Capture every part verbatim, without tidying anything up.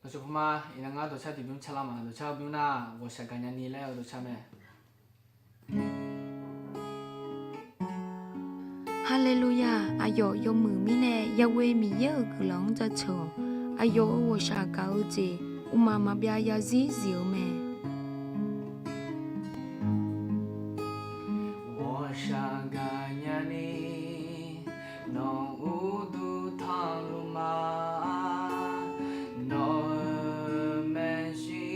Dawqtsuif puma, iqnan ngar dawqcar tiqbymr carlar ma. Dawqcar-eu bymr nar, ghawqshaq gaqnya ni laer-eu dawqcar mae. Haleluya! Aqyawf yawmuiq mirnae yaghoe Miqyaer-euq guiqlanq-anr jaceuq-awq. Aqyawf-euq ghawqshaq gaq-eu jeq, uqmaq maqbyav yazir zif-eu mae. Ghawqshaq gaqnya ni nawq uqduq tanqluf ma. Nawq-euq maeqshi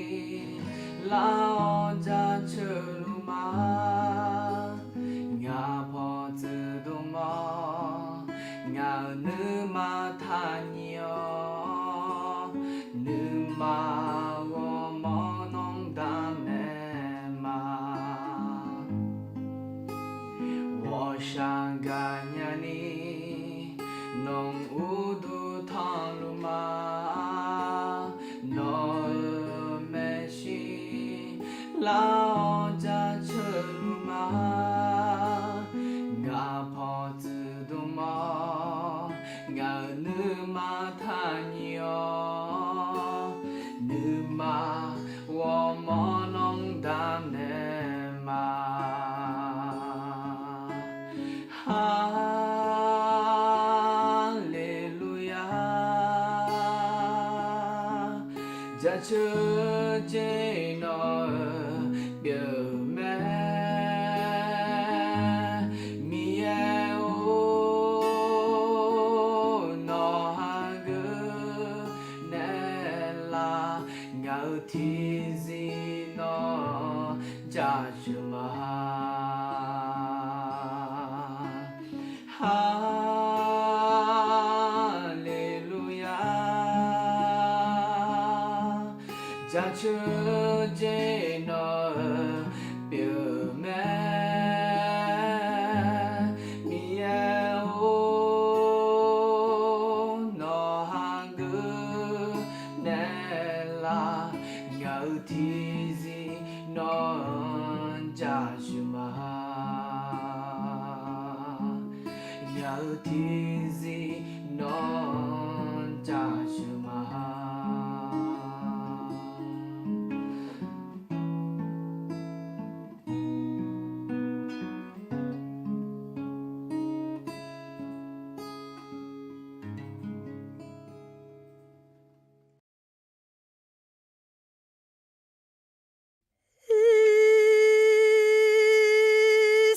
lar-awr jaceuq luf ma. Ngaq pawqtsuif dmq-awr, ngaq-euq nuima taqnyif-awr, nuima ghawrmawr nanr damnaeq ma. Ghawqshaq gaqnya ni nawq uqduq tanqluf ma. Nawq-euq maeqshi lar-awr jaceuq luf ma. Ngaq pawqtsuif dmq-awr, ngaq-euq nuima taqnyif-awr, nuima ghawrmawr nanr damnaeq ma. Haleluya! Jaceuq jeq nawq-euq pyeuf mae, Miqyaer-or, nawq hageuf naeqlaf, ngaq-euq tiqzir nawq-anr jaceuq ma. Haleluya! Jaceuq jeq nawq-euq pyeuf mae, Miqyaer-or, nawq hageuf naeqlaf, ngaq-euq tiqzir nawq-anr jaceuq ma. Ngaq-euq tiqzir nawq-anr jaceuq ma.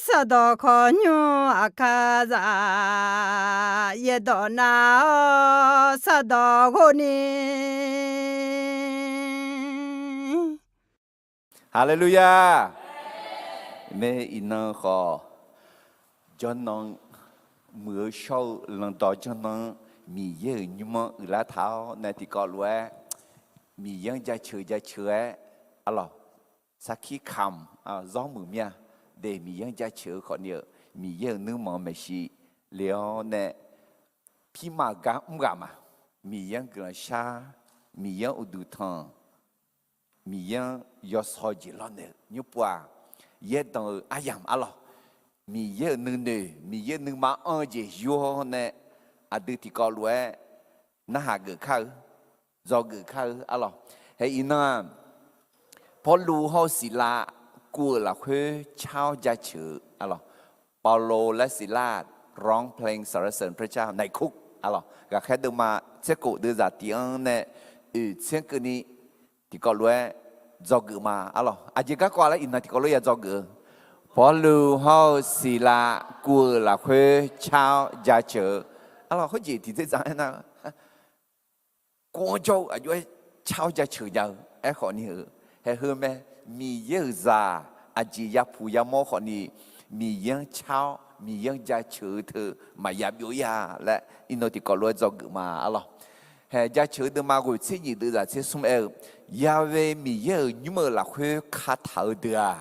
Sardawq khawqnymr aqkar zaq, yaerdawq nar-awr sardawq ghov ni. Haleluya! Mae iqnan khawf, jawrnan muiq-eu shawr-eu landawq jawrnan-anr Miqyaer-euq nymr-anr uiqlar taq-awr nae tiqkawv lof-aer Miqyaer-anr jaceuq jaceuq-aer arlawq, sarkir kamq zawr muiq mir-a. De Miqyaer-anr jaceuq-eu khawfni-eu Miqyaer-euq nuirmanq maeqshi le-awr nae pirma gar mr ghaq ma. Miqyaer-anr guiqlanq shar, Miqyaer-anr uqduq tanq, Miqyaer-anr yawsaw jeq lawrnaeq-eu nymr pov-aq, yaerdanq-eu aryamq arlawq, Miqyaer-euq nuinoeq, Miqyaer nuima anr-eu jeq yur-awr nae aqdui tiqkawv lof-aer narhaq geuf kar-eu, dzawgeuf kar-eu arlawq. Hae iqnan-aq, Pawrluv hawr-eu Siqlav kuv-euq lafkhoer car-awr jaceuq-eu arlawq. เปาโลและศิลา ร้องเพลงสรรเสริญพระเจ้าในคุก arlawq. Ghaqkhaer deuvma tserkof deuvzaq tiq-anr nae oeq tser keuvni tiqkawv lof-aer dzawgeuf ma arlawq. Aqjeq garkawv laer iqnan tiqkawv lof-aer ya dzawgeuf-eu, Pawrluv hawr-eu Siqlav kuv-euq lafkhoer car-awr jaceuq-eu arlawq. Khoerjeq tiqdzerdzaq aernar, kuv-anr jawr-eu aqjox-aer car-awr jaceuq nya-eu aerkhawf ni-eu, haeq heu mae. Miqyaer-euq zaq aqjeq yapuq yamawr khawfni, Miqyaer-anr car-awr Miqyaer-anr jaceuq-eu teu maqya byov-ir-a laer iqnan tiqkawv lof-aer dzawgeuf ma arlawq. Haeq jaceuq-eu deuvma ghoeq tser nyiq deuvzaq tser smr aer-eu, Ya've Miqyaer-euq nymr-euq lafkhoer kataq-eu deuq-aq,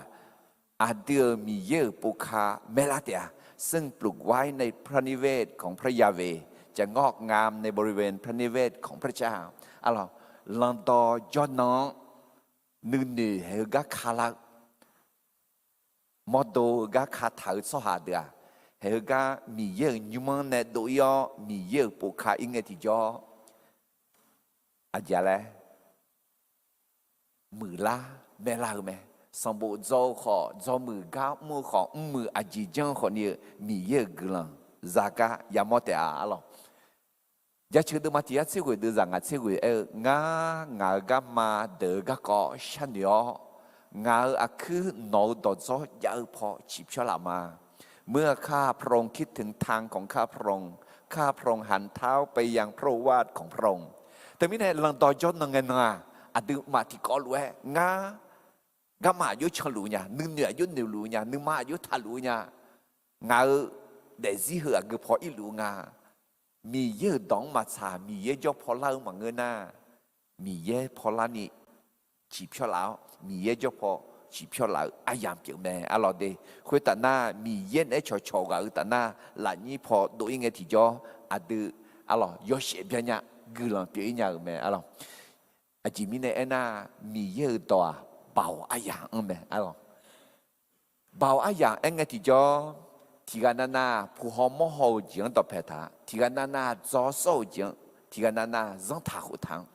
aqdui-euq Miqyaer-euq povka maerlar taef-a. ซึ่งปลูกไว้ในพระนิเวศของพระยาเวห์ จะงอกงามในบริเวณพระนิเวศของพระเจ้า arlawq. Landawq jawrnan-anr nuinoeq haeq-eu gar kalar-eu, mawrdo-eu gar kataq-eu tsawrhaq deuq-aq, haeq-eu gar Miqyaer-euq nymr-anr nae dov-ir-awr Miqyaer-euq povka ir ngae tiqjawr, aqjeq laer muiqlar maerlar-eu mae. Sanqbof dzaw-eu khawf, dzawmuiq gar mr-eu khawf, mrmuiq aqjeq janr-eu khawf ni-eu Miqyaer-euq guiqlanq zagar yamawr taef-a arlawq. Jaceuq deuvma tiq yar tser ghoeq deuvzaq ngaq tser ghoeq aer-eu, Ngar, ngaq-euq garma deuq-eu garkawv sharnoeq-awr, ngaq-euq aqkuir nawq-eu dawqdzawr jav-eu paw ciqpyawr laf ma. เมื่อข้าพระองค์คิดถึงทางของข้าพระองค์ ข้าพระองค์หันเท้าไปยังพระโอวาทของพระองค์ Teumirnae lanqdawq jawr nan ngae nan-aq, aqduimaf tiqkawv lof-aer ngar garma aqjox canluf-eu nya, nuinoeq aqjox noeqluf-eu nya, nuima aqjox taqluf-eu nya, ngaq-euq daefzir heu aqgeu paw irluf-eu nga. Miqyaer-euq dawq-anr maqtsaq Miqyaer jawr paw lar-eu maqngeur nar, Miqyaer paw larni ciqpyawr laf-awr, Miqyaer jawr paw ciqpyawr laf-eu aryamq pyeuf mae arlawq de. Khoertaf nar, Miqyaer naeq-aer cawqcawq ghaq-eu taf nar, lafnyir paw dov-ir ngae tiqjawr, aqdui arlawq yawshaef byan nya, guiqlanq pyeuf-ir nya-euq mae arlawq. Aqjeq mirnae aernar, Miqyaer-euq dawq-aq, baoq aryamq-anr mae arlawq. Baoq aryamq aer ngae tiqjawr, tiqghaq navnav puq haw mawr haw-eu jeq-anr dawqpae taq, tiqghaq navnav dzaw sawr-euq jeq-anr, tiqghaq navnav zanrtaq khoftaq-anr,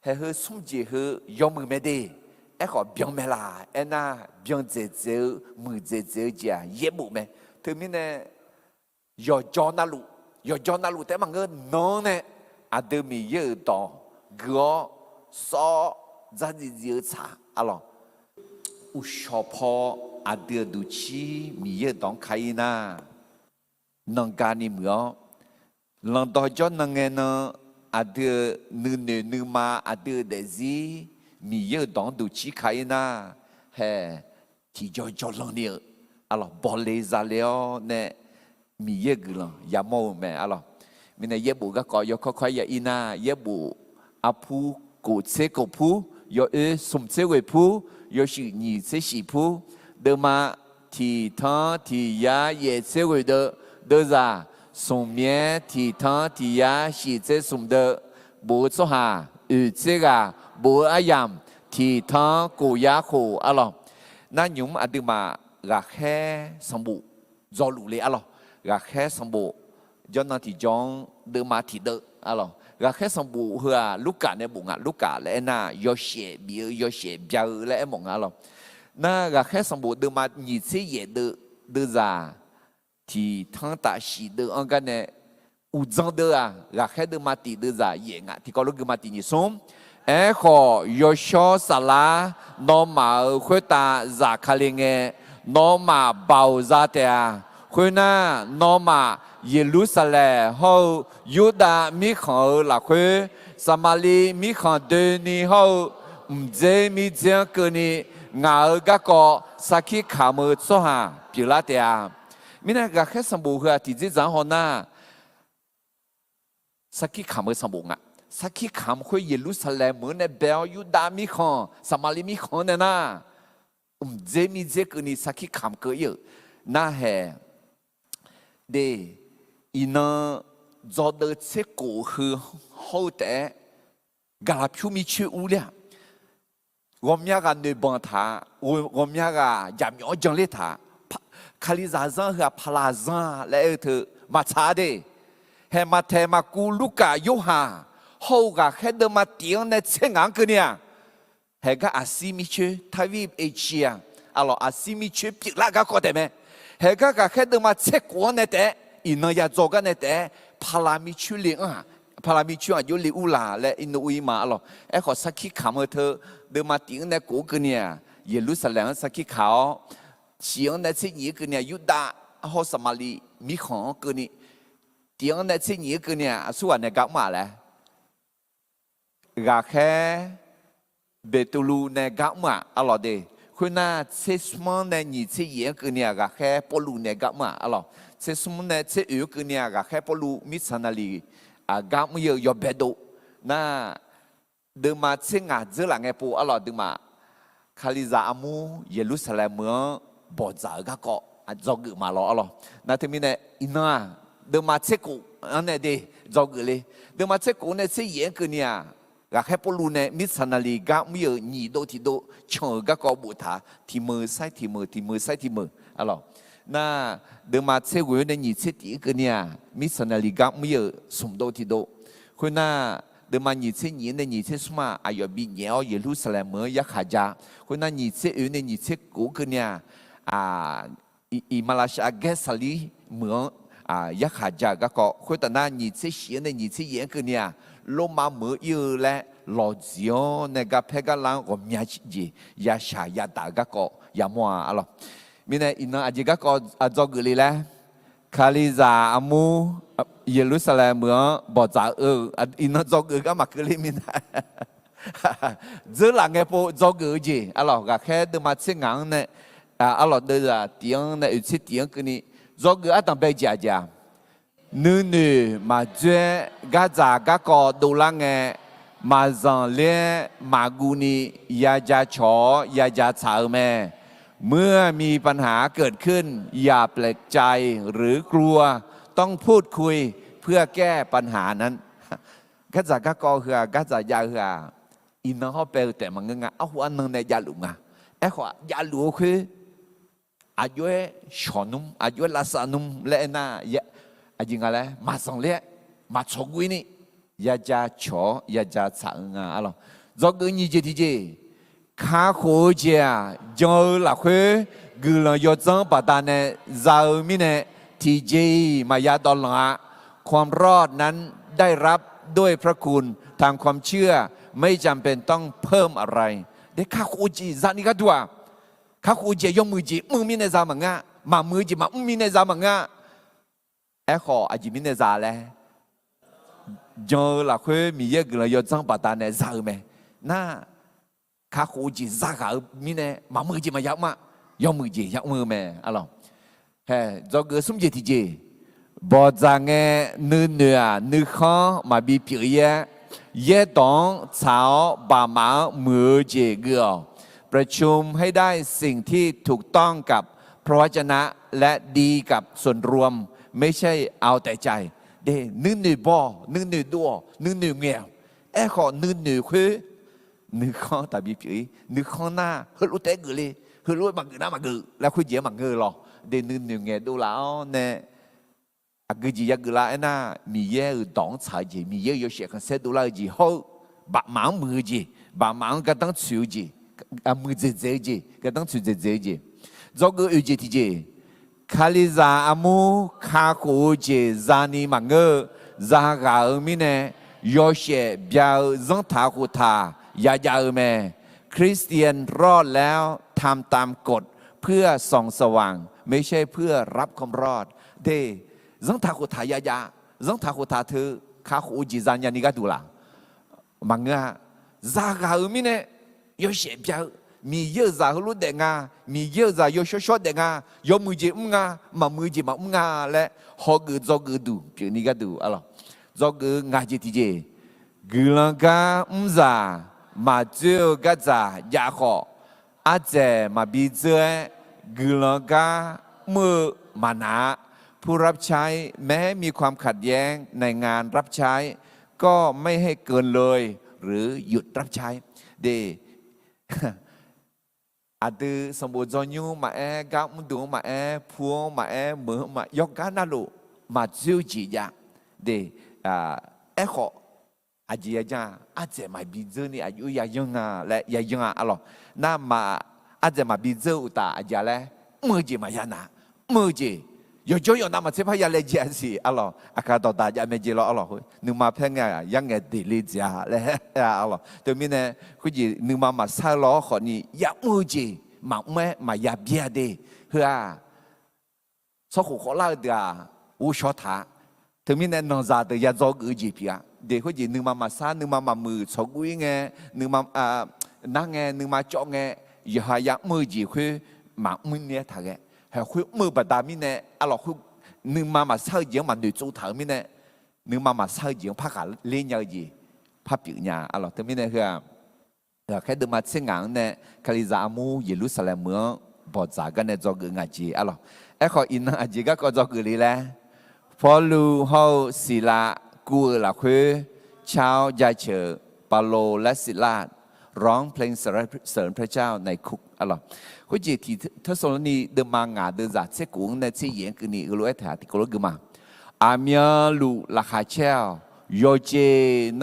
haeq heu smr jeq heu yawmuiq mae de. Aerkhawf byan mae laq aernar, byan dzaeqdzaeq-eu, muiqdzaeqdzaeq-eu jeq-aq yaerbof mae. Teumirnae yawqjawr navluf, yawqjawr navluf taef-aer maqngeur, nan-anr nae aqdui Miqyaer-euq dawq gui-awr sawr-awr dzardziv dziv-eu tsaq arlawq. Uqshawq paw aqdui-euq duqcir Miqyaer-euq dawq-anr ka-ir nar, nanga ni muiq-awr, lanqdawq jawr nan ngae nan, aqdui-euq nuinoeq nuima, aqdui-euq daefzir Miqyaer-euq dawq-anr duqcir ka-ir nar, haeq tiqjawr jawrlan ni-eu arlawq, bawle zale-awr nae Miqyaer-euq guiqlanq yamawr-eu mae arlawq. Mirnae yaerbof garkawv yawkawr kawr-aer ya-ir nar, yaerbof arpur kof tser kof pur, yawoer smq tser ghoeq pur, yawshuif nyiq tser shif pur, deuvma tiq tanr tiq yar yaef tser ghoeq deuv, deuvzaq smq myaer tiq tanr tiq yar shif tser smq deuv, bof-eu tsawrhaq oeq tser ghaq, bof-eu aryamq tiq tanr kof yar khof arlawq. Nar nymq-mr aqduimaf ghaqkhaer sanqbof dzawluf le arlawq. Ghaqkhaer sanqbof jawrnan tiqjawr-anr deuvma tiq deuv arlawq. Ghaqkhaer sanqbof heu-aq Lurkaf nae bof nga. Lurkaf laer aernar, yawshaef bif-eu yawshaef bya-eu laer aermawf nga arlawq. Nar ghaqkhaer sanqbof deuvma nyiq tser yaef deuv, deuvzaq tiq tanr taf shif deuv-anr gar nae uqdzan deuv-aq, ghaqkhaer deuvma tiq deuvzaq yaef nga. Tiqkawv lof guima tiq nyiq smr. Aerkhawf, yawshawr saflar nawmaf-euq khoertav zafkale ngae, nawmaf baoq za taef-a. Khoernar, nawmaf Yeqlursaqlaeq hawr-eu Yurdav mirkhanq-euq lafkhoer, Saqmaqliv mirkhanq doeni hawr-eu mqdzer mirdzer-anr keuvni, ngaq-euq garkawv sarkir kamq-eu tsawrhaq pyeuflar taef-a. Mirnae, ghaqkhaer sanqbof heu-aq tiqdzerdzaq-anr hawnar, sarkir kamq-eu sanqbof nga. Sarkir kamq khoer Yeqlursaqlaeq meuq-anr nae bae-awr, Yurdav mirkhanq, Saqmaqliv mirkhanq-anr nae nar, mqdzer mirdzer keuvni sarkir kamq keuv-ir-euq narhaeq de. Iqnan dzawdeuv tser kof heu hawr-eu taef-aer, gaqlaq pyur mircoer urler-aq, ghawqmya ghaq noeqbanq taq, ghawqmya ghaq jaqmyawf-anr janler taq, kalizaq zanr heu-aq paqlaq zanr-a laer aer-eu teu maqtsaq-a de. Haeq Maqtaeq, Maqkuv, Lurkaf, Yorhaq hawr-eu ghaqkhaer deuvma tif-anr nae tser ngaq-anr keuvni-aq, haeq gar aqsir mircoer, ทวีปเอเชีย-a, arlawq aqsir mircoer pyeuflar garkawv taef mae. Haeq gar ghaqkhaer deuvma tser kof-anr nae taef-aer, iqnan ya dzaw gar nae taef-aer, paqlaq mircoer le-anr-aq, paqlaq mircoer aqjox le urlaq laer irnov ur-ir ma arlawq. Aerkhawf, sarkir kamq-eu teu deuvma tif-anr nae kof-anr keuvni-aq, Yeqlursaqlaeq-anr sarkir kaq-awr, shif-anr nae tser nyif-anr keuvni-aq, Yurdav hawr Saqmaqliv mirkhanq-anr keuvni, tif-anr nae tser nyif-anr keuvni-aq, aqsurghaq nae gar mr-aq laer ghaqkhaer Beqtuvluv nae gar mr-aq arlawq de. Khoernar, tser smr-anr nae nyiq tser yaef-anr keuvni-aq, ghaqkhaer Pawrluv nae gar mr-aq arlawq. Tser smr nae tser oeq-anr keuvni-aq, ghaqkhaer Pawrluv mirtsaq naqliq gar mr-ir-eu yawbae dov. Nar, deuvma tser ngaq dzeur laf ngae pov arlawq, aqduimaf kalizaq armur Yeqlursaqlaeq meuq-anr bawqdzaq-eu garkawv dzawgeuf ma lawr arlawq. Nar teumirnae iqnan-aq, deuvma tser kof-anr nae de dzawgeuf le. Deuvma tser kof-anr nae tser yaef-anr keuvni-aq, ghaqkhaer Pawrluv nae mirtsaq naqliq gar mr-ir-euq nyiq dov tiq dov can-euq garkawv boftaq, tiq meuq sair tiq meuq, tiq meuq sair tiq meuq arlawq. Nar, deuvma tser ghoeq-anr nae nyiq tser tif-anr keuvni-aq, mirtsaq naqliq gar mr-ir-euq smq dov tiq dov. Khoernar, Deuvma nyiq tser nyiq-anr nae nyiq tser smr-aq, aqyawf binyaef-awr Yeqlursaqlaeq meuq-anr yarkhaq ja. Khoernar, nyiq tser oe nae nyiq tser kof-anr keuvni-aq, iq, iqmalavshav Gaersaqlir meuq-anr yarkhaq ja-euq garkawv, khoertav nar nyiq tser shif-anr nae nyiq tser yaef-anr keuvni-aq, Lormav meuq-eu ir-eu laer lawqdziq-awr nae garpaer garlar-anr ghawqmya jeq yashaq yadaq-euq garkawv yamawr-a arlawq. Mirnae iqnan aqjeq garkawv dzawgeuf le laer, Kalizaq armur Yeqlursaqlaeq meuq-anr bawqdzaq-eu iqnan dzawgeuf gar maqkeuv le mirnae, dzeurlaf ngae pov dzawgeuf-eu jeq arlawq, ghaqkhaer deuvma tser ngaq-anr nae arlawq deuvzaq tiq-anr nae oeq tser tiq-anr keuvni dzawgeuf ardanq bae jeq aqjeq-aq, nuinoeq maqdzoer-aer gardzaq garkawv dovlar ngae, maqzanq ler-aer maqguv ni yaja cawq-awr yaja tsaq-eu mae. เมื่อมีปัญหาเกิดขึ้น อย่าแปลกใจหรือกลัว ต้องพูดคุยเพื่อแก้ปัญหานั้น Gardzaq garkawv heu-aq, gardzaq jav-eu heu-aq, iqnan hawr bae-eu taef maqngeur nga. Arhu arnan nae javluf nga. Aerkhawf javluf-eu khoer aqjox-aer shawq nmr, aqjox-aer lavsav nmr laer aernar, aqjeq nga laer maqzanq ler-aer maqtsawq guv-ir ni yaja cawq-awr yaja tsaq-eu nga arlawq. Dzawgeuf nyiq jeq tiqjeq, kakhof-eu jeq-aq jan-eu lafkhoer guiqlanq yawdzanr baqdanae za-eu mirnae, tiqjeq-iq maqya dawvlanq-a. ความรอดนั้นได้รับด้วยพระคุณทางความเชื่อ ไม่จำเป็นต้องเพิ่มอะไร De kakhof-eu jeq zani gharduq-aq, kakhof-eu jeq yawmuiq jeq mr-eu mirnae za maqngeur-a, maqmuiq-eu jeq maqmr mirnae za maqngeur-a. Aerkhawf aqjeq mirnae za laer, jan-eu lafkhoer Miqyaer-euq guiqlanq yawdzanr baqdanae za-eu mae. Nar, kakhof-eu jeq zaghaq-eu mirnae maqmuiq-eu jeq maqya mr-a, yawmuiq jeq ya mr-eu mae arlawq. Hae, dzawgeuf smr jeq tiqjeq, bawqdzaq ngae nuinoeq-aq nuikhanr maqbi pyeuf-ir-aer, yaerdawq-anr tsaq-awr baqmaf-anr muiq-eu jeq geuv-awq. ประชุมให้ได้สิ่งที่ถูกต้องกับพระวจนะ และดีกับส่วนรวม ไม่ใช่เอาแต่ใจ De, nuinoeq baw-awq, nuinoeq dov-awq, nuinoeq ngaeq-awq. Aerkhawf nuinoeq khoer nuikhanr taqbi pyeuf-ir. Nuikhanr nar heulof taef-aer geuf le, heulof-aer maqgeuf nar maqgeuf laer khoerjeq-aer maqngeur-eu lawr. De nuinoeq ngaeq dovlaf-awr nae aqgeu jeq yageuf lar aernar, Miqyaer-euq dawq-anr tsaq-eu jeq, Miqyaer-euq yawshaef khanqsaer dovlar-eu jeq hawr-eu, baqmaf-anr muiq-eu jeq, baqmaf-anr gardanr tsoeq-eu jeq, muiqdzaeq dzaeq-eu jeq, gardanr tsoeq dzaeq dzaeq-eu jeq. Dzawgeuf oeq jeq tiqjeq, Kalizaq armur kakhof-eu jeq zani maqngeur-eu, zaghaq-eu mirnae yawshaef bya-eu zanrtaq khoftaq yajav-eu mae. คริสเตียนรอดแล้ว ทำตามกฎ เพื่อส่องสว่าง ไม่ใช่เพื่อรับความรอด De, zanrtaq khoftaq yajav, zanrtaq khoftaq teu kakhof-eu jeq zanya ni gharduq laq? Maqngeur-a. Zaghaq-eu mirnae yawshaef bya-eu, Miqyaer-euq zaq heulof daef nga, Miqyaer-euq zaq yawshawr shawr daef nga, yawmuiq jeq mr nga, maqmuiq jeq maqmr nga laer hawgeuf dzawgeuf duq pyeufni gharduq arlawq. Dzawgeuf-eu ngaq jeq tiqjeq, guiqlanq gar mrzaq maqdzoer-eu gardzaq jav khawf, ardzaeq maqbi dzeur-aer guiqlanq gar mr-eu maqnaq-a. ผู้รับใช้ แม้มีความขัดแย้งในงานรับใช้ ก็ไม่ให้เกินเลย หรือหยุดรับใช้ De, aqdui sanqbof dzawnymr maqaer, gar mrdov-anr maqaer, pu-anr maqaer, meuq-anr ma, yawgar navluf maqdzoer-eu jeq jav. De, aerkhawf aqjeq yajanr-a, ardzaeq maqbi dzeur ni aqjox-aer yayanr nga laer yayanr-a arlawq. Nar ma, ardzaeq maqbi dzeur-eu uqtaf aqjeq laer, mr-eu jeq maqya naq, mr-eu jeq yawqjawr yawqnav maqtser par ya laejae-a siq arlawq. Aqkaq dawqdaq jav mae jeq lawr arlawq. Nuima paer ngae-aq yarngae deqle dzaeq-a laer arlawq. Teumirnae khoerjeq nuima maqsar-eu lawr khawfni yamr-eu jeq maqmr-aer maqya byaer-a de. Heu-aq tsawrkhof khawflar-eu deuq-aq ghovshaw taq-a. Teumirnae nanqzaq deuq ya dzawgeuf-eu jeq pyeuf-a. De khoerjeq nuima maqsar, nuima maqmuiq tsawqguv-ir ngae, nuima nar ngae, nuima cawv ngae, yawqha yamr-eu jeq khoer maqmr ni-aer taq ghae. Haeq khoer mr-eu baqda mirnae arlawq, nuima maqsar-eu jeq-anr maqnoeq tsov taq-euq mirnae, nuima maqsar-eu jeq-anr par ghaqler nya-eu jeq par pyeuf nya arlawq. Teumirnae heu-aq, ghaqkhaer deuvma tser ngaq-anr nae Kalizaq armur Yeqlursaqlaeq meuq-anr bawqdzaq gar nae dzawgeuf ngaq jeq arlawq. Aerkhawf iqnan aqjeq garkawv dzawgeuf le laer, Pawrluv hawr-eu Siqlav guv-eu lafkhoer car-awr jaceuq-euq Pavlov laer Siqlav ร้องเพลงสรรเสริญพระเจ้าในคุก arlawq. Khoerjeq tiq Tersalonik deuvma ngaq deuvzaq tser kof-anr nae tser yaef-anr keuvni heulof-aer taeq-a tiqkawv lof gui ma. Aqmyanluf laqkhaq caer-awq. Yawqjeq,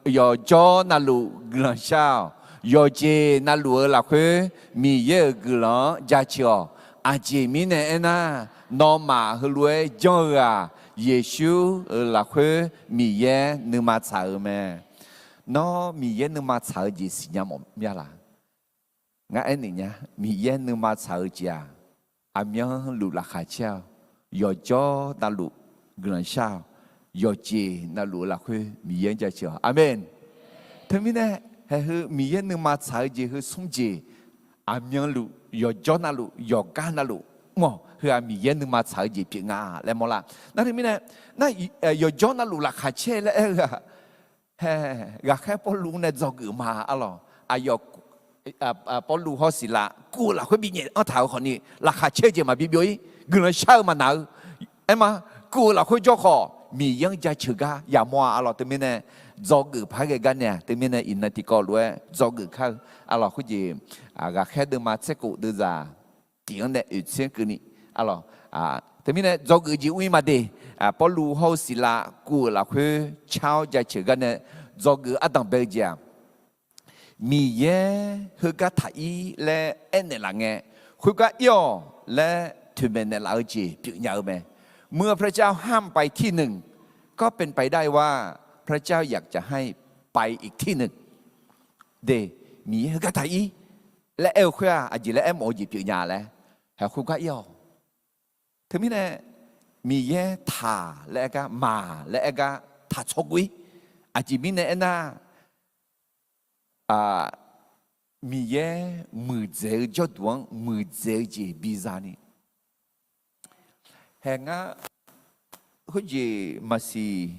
yawqjawr navluf guiqlanq shar-awq. Yawqjeq navluf-eu lafkhoer Miqyaer-euq guiqlanq-anr jaceuq-awq. Aqjeq mirnae aernar, nawmaf heulof-aer janr-eu-aq, Yeqsur-euq lafkhoer Miqyaer nuima tsaq-euq mae. Nawr Miqyaer nuima tsaq-eu jeq siqnya mawf mya la? Ngar aernaeq nya, Miqyaer nuima tsaq-eu jeq-aq, aqmyanluf laqkhaq caer-awq. Yawqjawr navluf guiqlanq shar-awq. Yawqjeq navluf-eu lafkhoer Miqyaer-anr jaceuq-awq. Aqmeq. Teumirnae, haeq heu Miqyaer nuima tsaq-eu jeq heu smr jeq, aqmyanluf, yawqjawr navluf, yawqgar navluf mr-awq. Heu-aq Miqyaer nuima tsaq-eu jeq pyeuf nga laer mawrlar. Nar teumirnae, nar, yawqjawr navluf laqkhaq caer laer aer-eu-aq, hae, ghaqkhaer Pawrluv nae dzawgeuf ma arlawq. Aqyawf, Pawrluv hawr Siqlaq kuv-eu lafkhoer binyaef anr taq-euq khawfni, laqkhaq caer-eu jeq maqbi byov-ir, guiqlanq shar-eu maqnaq-eu. Aerma, kuv-eu lafkhoer jawr khawf, Miqyaer-anr jaceuq gar yamawr-a arlawq. Teumirnae, dzawgeuf paq-aer ghae gar nae-aq, teumirnae iqnan tiqkawv lof-aer dzawgeuf kar-eu arlawq. Khoerjeq, ghaqkhaer deuvma tser khof deuvzaq tiq-anr nae oeq tser keuvni arlawq. Teumirnae dzawgeuf jeq ur-ir ma de. Pawrluv hawr-eu Siqlaq kuv-euq lafkhoer car-awr jaceuq gar nae dzawgeuf ardanq bae-eu jeq-aq, Miqyaer heugar taq-ir laer aernaeq laf ngae, khoergar ir-awq laer toeqmaeq naeqlaf-eu jeq pyeufnya-eu mae. เมื่อพระเจ้าห้ามไปที่หนึ่ง ก็เป็นไปได้ว่าพระเจ้าอยากจะให้ไปอีกที่หนึ่ง de, Miqyaer heugar taq-ir laer aer-eu khoer-aq, aqjeq laer aermawf-eu jeq pyeufnya laer, haeq khoergar ir-awq. Teumirnae, Miqyaer taq laer aer gar, maq laer aer gar taq tsawrgov-ir. Aqjeq mirnae aernar, Miqyaer muiqdzaeq-eu jawrduq-anr muiqdzaeq-eu jeq biza ni. Haeq ngar, khoerjeq maqsiq,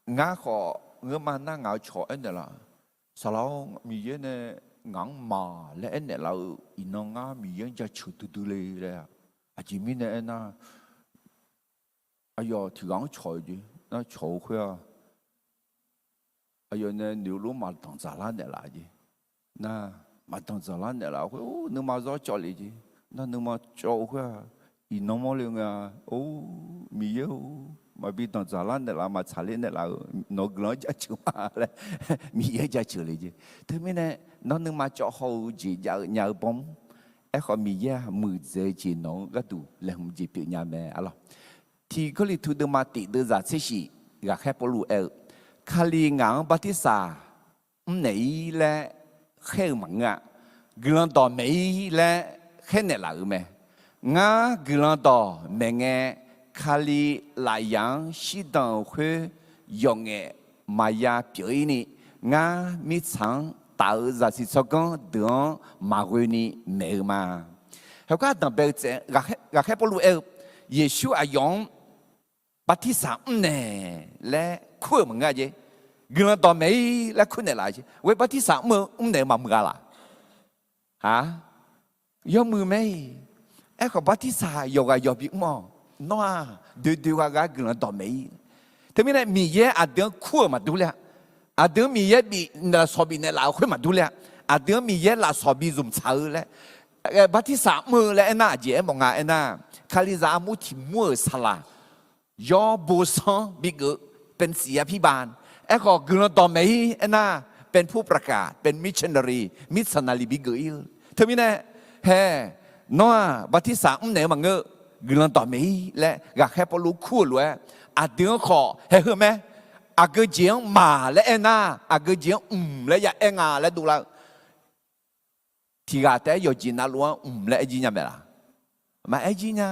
ngar khawf ngeurma nar ngaq-euq cawq aernaeq laf, Saqlaq-or, Miqyaer nae ngaq-anr maq laer aernaeq laf-eu, iqnan ngar Miqyaer-anr jaceuq duidui le laer-a. Aqjeq mirnae aernar, aqyawf tiq ghaq-anr cawq-eu jeq nar, cawq-eu khoer-aq, aqyawf nae noeq-eu lof maqdanq dzaqlar naeqlaf jeq. Nar, maqdanq dzaqlar naeqlaf-eu khoer, or, nuima zawr cawv le jeq. Nar nuima cawv-eu khoer-aq, iqnan mawrle nga, or, Miqyaer-or, maqbi danq dzaqlar naeqlaf, maqtsaqler naeqlaf-eu, nawq-eu guiqlanq-anr jaceuq ma laer, Miqyaer jaceuq le jeq. Teumirnae, nawr nuima cawv haw-eu jeq jav-eu nya-eu bawr, aerkhawf Miqyaer-aq muiqdzaeq-eu jeq nawq-anr gharduq laeqhmq jeq pyeufnya mae arlawq. Tiq Gawrliqtu deuvma tiq deuvzaq tser shif, ghaqkhaer Pawrluv aer-eu, Kali ngaq-anr bartirsaq mrnaeq-ir laer khaer-eu maqngeur-a. Guiqlanq dawqmaeq-ir laer khaer naeqlaf-euq mae. Ngar guiqlanq dawqmaeq ngae, Kali lafyaq-anr shirdan-euq khoer yawqngaef maqya pyeuf-ir ni, ngar mirtsaq-anr taf-eu zaqsiq tsawrganr deuq-anr maqghoe ni maeq-eu ma. Heugar danqbae-eu tsaev, ghaqkhaer Pawrluv aer-eu, Yeqsur aqyawf-anr bartirsaq mrnaeq laer kur-euq maqngeur-a jeq. Guiqlanq dawqmaeq-ir laer kur naeqlaf-eu jeq. Ghoe bartirsaq mr-eu mrnaeq-eu maqmuiq-a laq? Aq, yawmuiq mae-iq. Aerkhawf bartirsaq yawqghaq yawq bimr-awq. Nawr-aq, doedoe ghaq ghaq guiqlanq dawqmaeq-ir. Teumirnae Miqyaer aqdui-anr kur-euq maqdur ler-a. Aqdui-anr Miqyaer bif lafsawq bifnaeq laf-euq khoer maqdur ler-a. Aqdui-anr Miqyaer lafsawq bi zmq tsaq-eu laer, bartirsaq mr-eu laer aernar, aqjeq aermawf nga aernar, Kalizaq armur tiq mur-euq saqlaq yawr bosanr bigeuf-eu, เป็นศิษยาภิบาล. Aerkhawf guiqlanq dawqmaeq-ir aernar, เป็นผู้ประกาศ, เป็นมิชชันนารี, มิชชันนารี bigeuf-ir-eu. Teumirnae, hae, nawr-aq bartirsaq mrnaeq-eu maqngeur, guiqlanq dawqmaeq-ir laer ghaqkhaer Pawrluv kur-euq lof-aer, aqdui-anr khawf haeq heu mae. Aqgeu jeq-anr maq laer aernar, aqgeu jeq-anr mq laer ya aer nga laer dovlar-eu. Tiq ghaq taef-aer yawqjeq navluf-anr mq laer aer jir nya mae laq? Maqaer jir nya.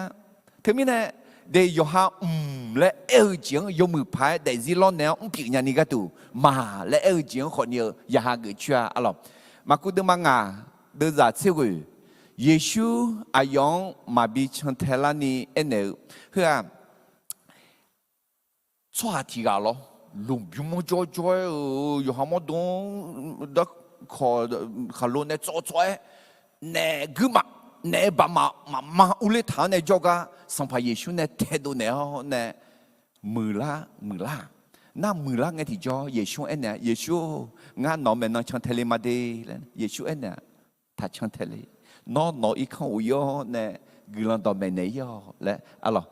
Teumirnae, de yawqha mq laer aer-eu jeq-anr yawmuiq paq-aer daefzir lawrnaeq-anr mrpyeuf nyani gharduq, maq laer aer-eu jeq-anr khawfni-eu yaqha geuf coer-a arlawq. Maqkuv deuvma ngaq deuvzaq tser ghoeq, Yeqsur aqyawf-anr maqbi cantae larni aernaeq-eu, heu-aq, tsawrhaq tiq ghaq lawr, lmqbymr mawr jawrjawr-aer-euq yawqha mawrdo-anr darkawq khaqlo nae tsawv tsawv-aer, naef guirmaf, naef-eu baqmaf maqma urler taq-anr nae jawrgar Sanqpaq Yeqsur nae taedov naeq-awr nae, muiqlar muiqlar-aq. Nar muiqlar ngae tiqjawr Yeqsur-anr aernaeq-a, Yeqsur-or, ngar nawq-anr maeqnan cantae le ma de laer Yeqsur aernaeq-a, taq cantae le. Nawr nawq-eu irkanr of-ir-awr nae guiqlanq dawqmaeq naeq-ir-awq laer arlawq.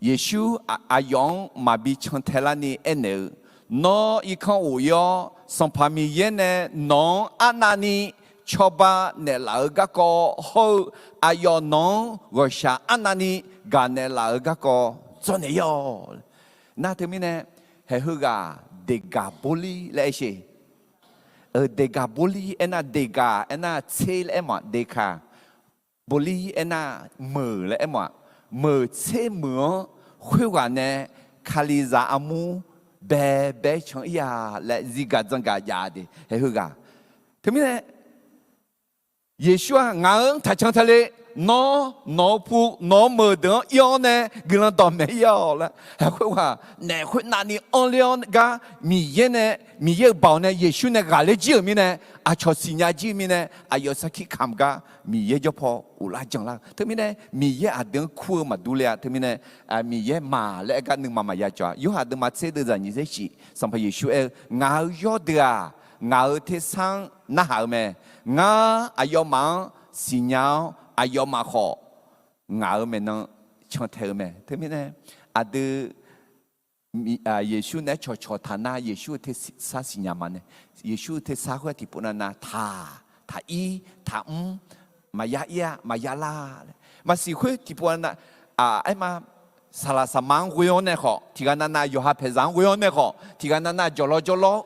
Yeqsur aqyawf-anr maqbi cantae larni aernaeq-eu, Nawr irkanr ghof ir-awr, Sanqpaq Miqyaer nae nawq-anr arnavni cawba naeqlaf-eu garkawv hawr-eu, aqyawf nawq-anr ghawqshaq arnavni gaq naeqlaf-eu garkawv dzawrnaeq ir-awq. Nar teumirnae, haeq heughaq deqgaq borlir laer aer sher. Deqgaq borlir aernar, deqgaq aernar tser laer aermawf-aq, deqkaq borlir aernar meuq laer aermawf-aq, meuq tser meuq-anr khoerghaq nae Kalizaq armur baebae can ir-a laer zirgaq dzangaq jav de, haeq heughaq. Teumirnae, Yeqsur-aq ngaq-anr taqcan tale, nawr nawq-eu pu nawq-eu meuq deuq-anr ir-awr nae guiqlanq dawqmaeq ir-awq laer, haeq khoerghaq naef khoernavni anrler-awr gar Miqyaer nae, Miqyaer-euq baoq nae Yeqsur nae ghaqler jir-euq mirnae, aqcawq siqnya jir-eu mirnae, aqyawf sarkir kamq gar Miqyaer jawr paw ghoflar janlar-eu. Teumirnae Miqyaer aqdui-anr kur-eu maqdur le-a. Teumirnae Miqyaer maq laer aer gar nuima maqya cawq-a. Yorhaq deuvma tser deuvzaq nyiq tser shif Sanqpaq Yeqsur aer-eu, Ngaq-euq yawrdeuq-aq, ngaq-euq tersar-anr narhaq-eu mae. Ngar aqyawfmaf-anr siqnya-awr, aqyawfmaf khawf ngaq-euq maeqnan cantae-eu mae. Teumirnae aqdui Yeqsur naeq-aer cawqcawq taq nar, Yeqsur-eu tersar siqnya ma nae, Yeqsur-eu tersar khoer tiqpov navnav taq, taq ir, taq mr, maqya ir-a, maqya lar laer maqsiq khoer tiqpov navnav, aerma, saqlaq saqma-anr ghoe-awr nae khawf, tiqghaq navnav yawqha paeqzaq-anr ghoe-awr nae khawf, tiqghaq navnav jawqlawr jawrlawr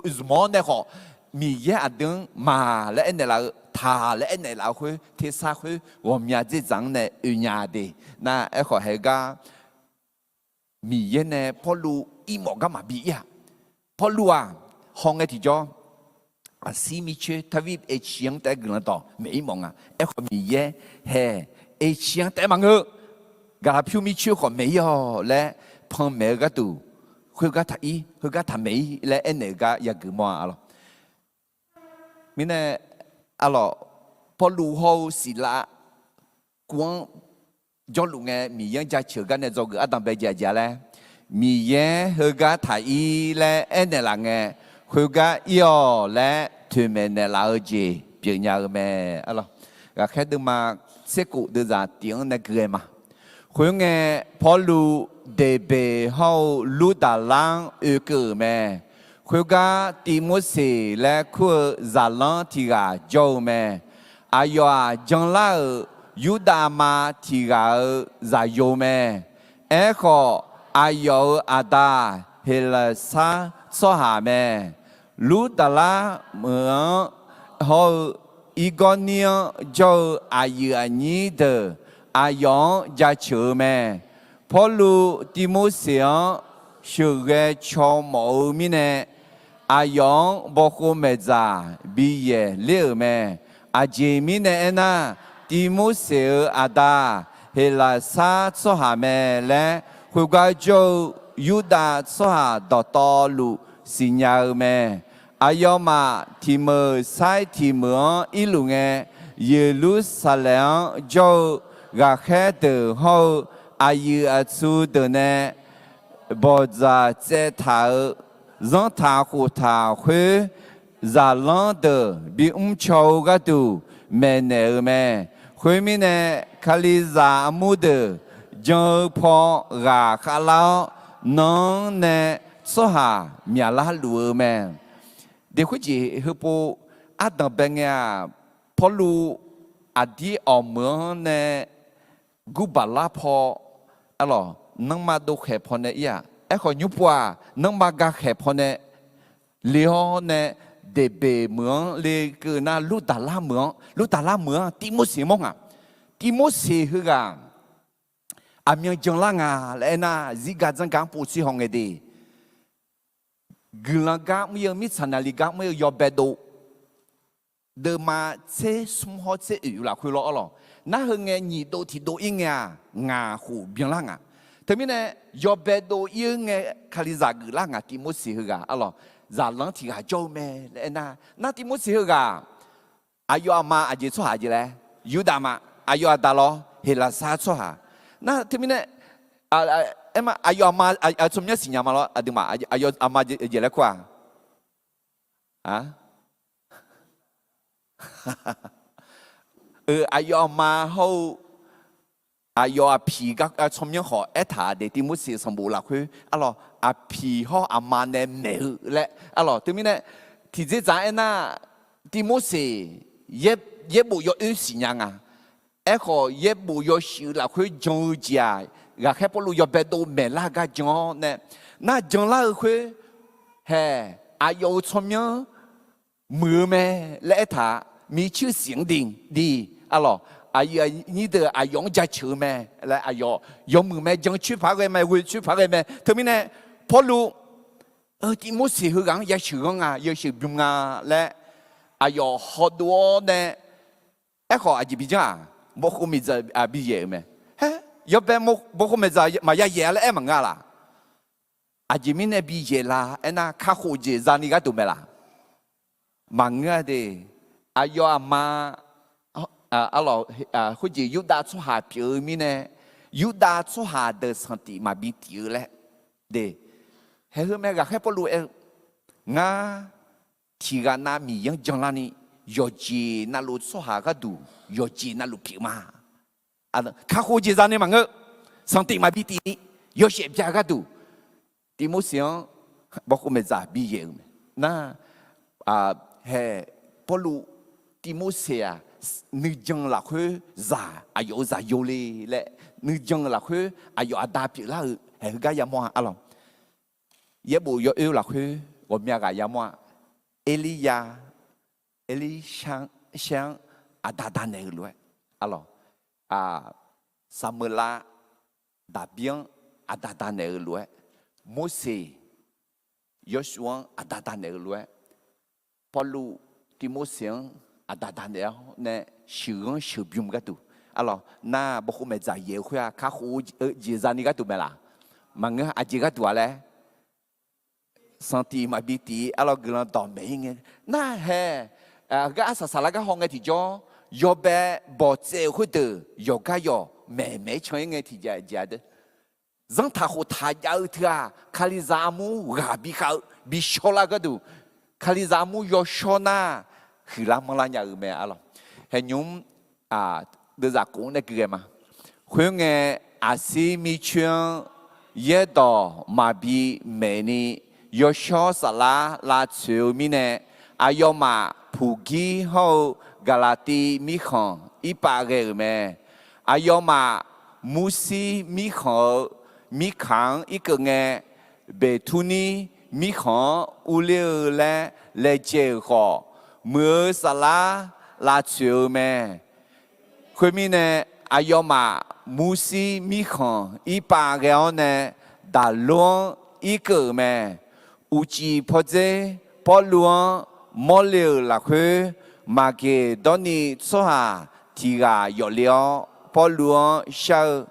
zmq-awr nae khawf, Miqyaer aqdui-anr maq laer aernaeq laf-eu, taq laer aernaeq laf-eu khoer tersar khoer ghawqmya dzerdzaq-anr nae oe nya de. Nar aerkhawf haegar Miqyaer nae Pawrluv irmawf gar maqbi ir-aq, Pawrluv-aq hawngae tiqjawr, aqsir mircoer Tarviv Erci-anr taef-aer guiqlanq dawq maeq ir mawf nga. Aerkhawf Miqyaer hae Erci-anr taef-aer maqngeur-eu, Gaqlaqpyur mircoer khawf maeq ir-awq laer panmaeq-eu gharduq, khoergar taq ir, heugar taq maeq ir laer aernaeq-eu gar yageuf mawr-a lawq. Mirnae, arlawq, Pawrluv hawr-eu Siqlav kuv-anr jawrluf ngae Miqyaer-anr jaceuq gar nae dzawgeuf ardanq bae jaeq jaeq laer, Miqyaer heugar taq ir laer aernaeq laf ngae, khoergar ir-awq laer toeqmaeq naeqlaf-eu jeq pyeufnya-eu mae. Arlawq, ghaqkhaer deuvma tser kof deuvzaq tiq-anr nae gui-aer ma. Khoerngae, Pawrluv Deqbeq hawr-eu Lurdaqlar-anr oekeuv-euq mae. Khoergar Tivmorseq laer kur-eu zaqlanr tiq ghaq jawr-eu mae. Aqyawf-aq, janlar-euq Yurdav ma tiq ghaq-euq zaqyo mae. Aerkhawf, aqyawf-euq aqda Heqlaqsar tsawrhaq mae. Lurdaqlar meuq-anr hawr-eu Irgawrnir-anr jawr-eu aqyuif aqnyir deuq aqyawf-anr jaceuq-eu mae. Pawrluv Tivmorseq-anr sheuqghae caw mawf-eu mirnae, aqyawf-anr bawkhov maeqdzaq bi yaeq ler-euq mae. Aqjeq mirnae aernar, Tivmorseq-euq aqda Heqlaqsar tsawrhaq mae laer, khoergar jawr-eu Yurdav tsawrhaq dawqtawvluf siqnya-eu mae. Aqyawfmaf tiq meuq sair tiq meuq-anr irluf ngae, Yeqlursaqlaeq-anr jawr-eu ghaqkhaer deuq hawr-eu aqyuif aqtsu deuq nae bawqdzaq tsaev taq-euq zanrtaq khoftaq khoer, zaqlanr deuq bimr caw-eu gharduq maeqnaeq-eu mae. Khoermirnae, Kalizaq armur deuq jan-eu paw ghaq khavlar-awr, nanr nae tsawrhaq myaqlar luf-eu mae. Deqkhoer jeq heupov ardanq bae ngae-aq, Pawrluv aqdir awq meuq-anr nae gurbaq lar paw, arlawq, nanrma dov khaeq pawnae ir-aq, aerkhawf nymr pov-aq, nanrma ga khaeq pawnae le-awr nae, Deqbeq meuq-anr lekeuv nar, Lurdaqlar meuq-anr, Lurdaqlar meuq-anr Tivmorseq mawr ngaq. Tivmorseq heughaq aqmyan janlar nga laer aernar, zirga dzanrga-anr povtser hawngae de. Guiqlanq gar mr-ir-eu, mirtsaq naqli gar mr-ir-eu yawbae dov, deuvma tser smr hawr tser oeq lafkhoer lawr arlawq. Narheu ngae nyiq dov tiq dov ir ngae-aq, ngaq khof byanlar ngaq. Teumirnae, yawbae dov ir-eu ngae, Kalizaq geuflar ngaq. Tivmorseq heughaq arlawq, zaqlanr tiq ghaq jawr-eu mae laer aernar, nar Tivmorseq heughaq aqyawf aqma aqjeq tsawrhaq jeq laer? Yurdav ma. Aqyawf aqda lawr? Heqlaqsar tsawrhaq. Nar teumirnae, aerma, aqyawf aqma tsawrmyanr siqnya ma lawr? Aqduimaf aqyawf aqma jeq laer kur-aq? Aq, aqyawf aqma hawr-eu aqyawf aqpiq gar tsawrmyanr khawf aertaq de, Tivmorseq sanqbof lafkhoer arlawq aqpiq hawr aqma nae maeq-eu laer arlawq. Teumirnae tiqdzerdzaq aernar, Tivmorseq yaerbof yawoer siqnya nga. Aerkhawf yaerbof yawshuif lafkhoer jan-eu jeq-aq, ghaqkhaer Pawrluv yawbae dov maeqlar-eu gar jan-awr nae, nar janlar-eu khoer hae, aqyawf-euq tsawrmyanr muiq-eu mae laer aertaq-a. Micaer siq-anr diq arlawq, aqyuif aqnyir deuq aqyawf-anr jaceuq-eu mae laer, aqyawf yawmuiq mae, jan coer paq-aer ghae mae, ghoe coer paq-aer ghae mae. Teumirnae Pawrluv, Tivmorseq heughaq-anr yasheuq ghanr nga, yawshuif bym nga laer aqyawf hawdov-awr nae, aerkhawf aqjeq bijanr-aq, bawkhov maeqdzaq biyaeq-euq mae. Haer, yawbae bawkhov maeqdzaq maqya yaeq-a laer aer maqngeur-a laq? Aqjeq mirnae biyaeq la aernar, kakhof jeq zani gharduq mae laq? Maqngeur-a de. Aqyawf aqma, arlawq, khoerjeq Yurdav tsawrhaq pyeuf-eu mirnae, Yurdav tsawrhaq deuq sanqtif maqbi tif-eu laer de. Haeq heu mae, ghaqkhaer Pawrluv aer-eu, ngar tiqghaq nav Miqyaer-anr janlarni, yawqjeq navluf tsawrhaq gharduq yawqjeq navluf pyeuf ma. Kakhof jeq zani maqngeur, sanqtif maqbi tif ni, yawshaef bya gharduq Tivmorseq-anr bawkhov maeqdzaq biyaeq-euq mae. Nar, hae, Pawrluv Tivmorseq-aq, nuijan lafkhoer zaq, aqyawf-euq zaq yole laer, nuijan lafkhoer aqyawf aqda pyeuflar-euq haeq heugar yamawr-a arlawq. Yaerbof yawoer lafkhoer ghawqmya ghaq yamawr-a. Erlirya, Erlirshaer-anr aqda danaeq-eu lof-aer arlawq, Saqmeuqlav, Daqbir-anr aqda danaeq-eu lof-aer, Morseq, Yawrshuif-anr aqda danaeq-eu lof-aer, Pawrluv Tivmorseq-anr aqda danaeq-awr nae sheuqghanr sheuqbym gharduq arlawq, nar bawkhov maeqdzaq yaeq-eu khoer-aq, kakhof-eu jeq zani gharduq mae laq? Maqngeur, aqjeq gharduq-a laer, sanqtif maqbi tif arlawq, guiqlanq dawq maeq-ir ngae. Nar hae, heugar arsaq saflar gar haw ngae tiqjawr, yawbae bawqtsaev-euq khoerdeuq yawqgar yawq maeqmaeq-aer can-ir ngae tiqjeq-a de. Zanrtaq khoftaq jav-eu teu-aq, Kalizaq armur ghaq bikhav-eu bishawrlar gharduq, Kalizaq armur yawshawr nar huiqlar manrlar nya-eu mae arlawq. Haeqnymr deuvzaq khof-anr nae gui ghae ma. Khoerngae, aqsir mircoer-anr yaerdawq maqbi maeqni, yawshawr saflar lavtsoeq-eu mirnae, aqyawfmaf Puqgir hawr-eu Gaqlaqtiv mirkhanq irpav ghae-euq mae. Aqyawfmaf Mursir mirkhanq-eu mirkaq-anr irkeuv ngae, Beqturnir mirkhanq-anr urler-eu laer laejae-euq khawf, muiq-eu saflar lavtsoeq-eu mae. Khoermirnae, aqyawfmaf Mursir mirkhanq irpav ghae-awr nae, Daqlor-anr irkeuv-euq mae. Uqcif pawdzer Pawrluv-anr mawrle-euq lafkhoer, Maqgeqdawrniv tsawrhaq tiq ghaq yawf le-awr, Pawrluv-anr shar-eu,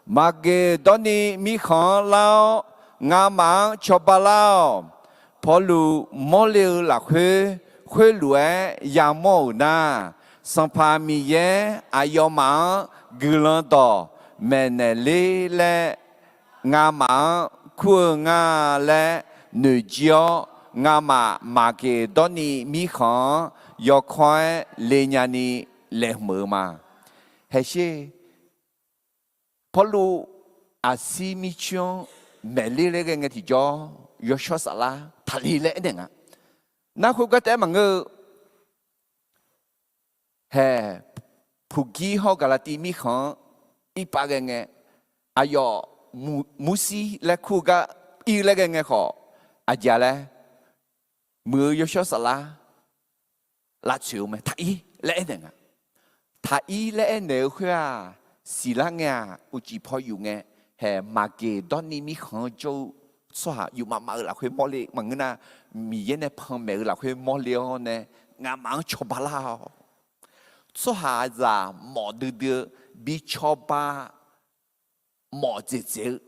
Maqgeqdawrniv mirkhanq-anr lar-awr, ngamaf-anr cawba lar-awq. Pawrluv mawrle-eu lafkhoer khoerlof-aer yamawr-euq nar, Sanqpaq Miqyaer aqyawfmaf-anr guiqlanq dawq maeqnaeq ler laer ngamaf-anr kur-eu nga laer noeqjir-awr, ngamaf Maqgeqdawrniv mirkhanq-anr yawkawr-aer le nyani laeqhmq-eu ma. Haeqsher, Pawrluv aqsir mircoer-anr maeqler laer ghae ngae tiqjawr, yawshawr saflar taqli laer aernaeq nga. Nar khoergar taef-aer maqngeur-eu, hae, Puqgir hawr Gaqlaqtiv mirkhanq-anr irpav ghae ngae, aqyawf Mursir laer kur-eu gar ir laer ghae ngae khawf, aqjeq-a laer, muiq-eu yawshawr saflar lavtsoeq-eu mae, taqir laer aernaeq nga. Taqir laer aernaeq-eu khoer-aq, siqlar ngae-aq, uqcif paw yuf ngae, hae, Maqgeqdawrniv mirkhanq-anr jawr-eu tsawrhaq yufmaf maf-eu lafkhoer mawrle maqngeur nar, Miqyaer nae panmaeq-eu lafkhoer mawrle-awr nae, ngamaf-anr cawba lar-awq. Tsawrhaqzaq mawf duidui-eu bi cawba mawf dzaeqdzaeq-eu,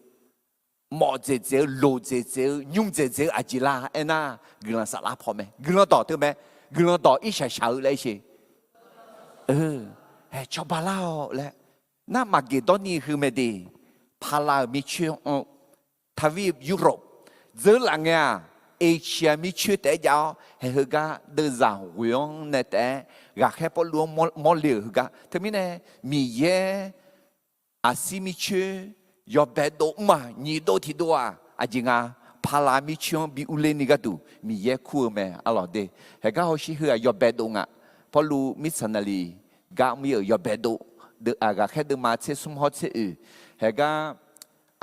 mawf dzaeqdzaeq-eu, loq dzaeqdzaeq-eu, nymr dzaeqdzaeq-eu aqjeq la aernar, guiqlanq saflar paw mae, guiqlanq dawq teu mae, guiqlanq dawq irshaq shaq-eu laer aer sher. Hae, cawba lar-awq laer. Nar Maqgeqdawrniv heu mae de, pala-euq mircoer-anr, taqvir Europe dzeurlaf ngae-aq, Asia mircoer taef-aer jav-awr, hae heugar deuvzaq ghoeq-anr nae taef-aer ghaqkhaer Pawrluv-anr mawrle-euq heugar. Teumirnae Miqyaer aqsir mircoer yawbae dov mr-aq, nyiq dov tiq dov-aq, aqjeq nga, pala mircoer-anr bi urler ni gharduq Miqyaer kur-eu mae arlawq de. Haeqgar hawshir heu-aq yawbae dov nga. Pawrluv missionary gar mr-ir-euq yawbae dov, ghaqkhaer deuvma tser smr hawr tser oeq, haeqgar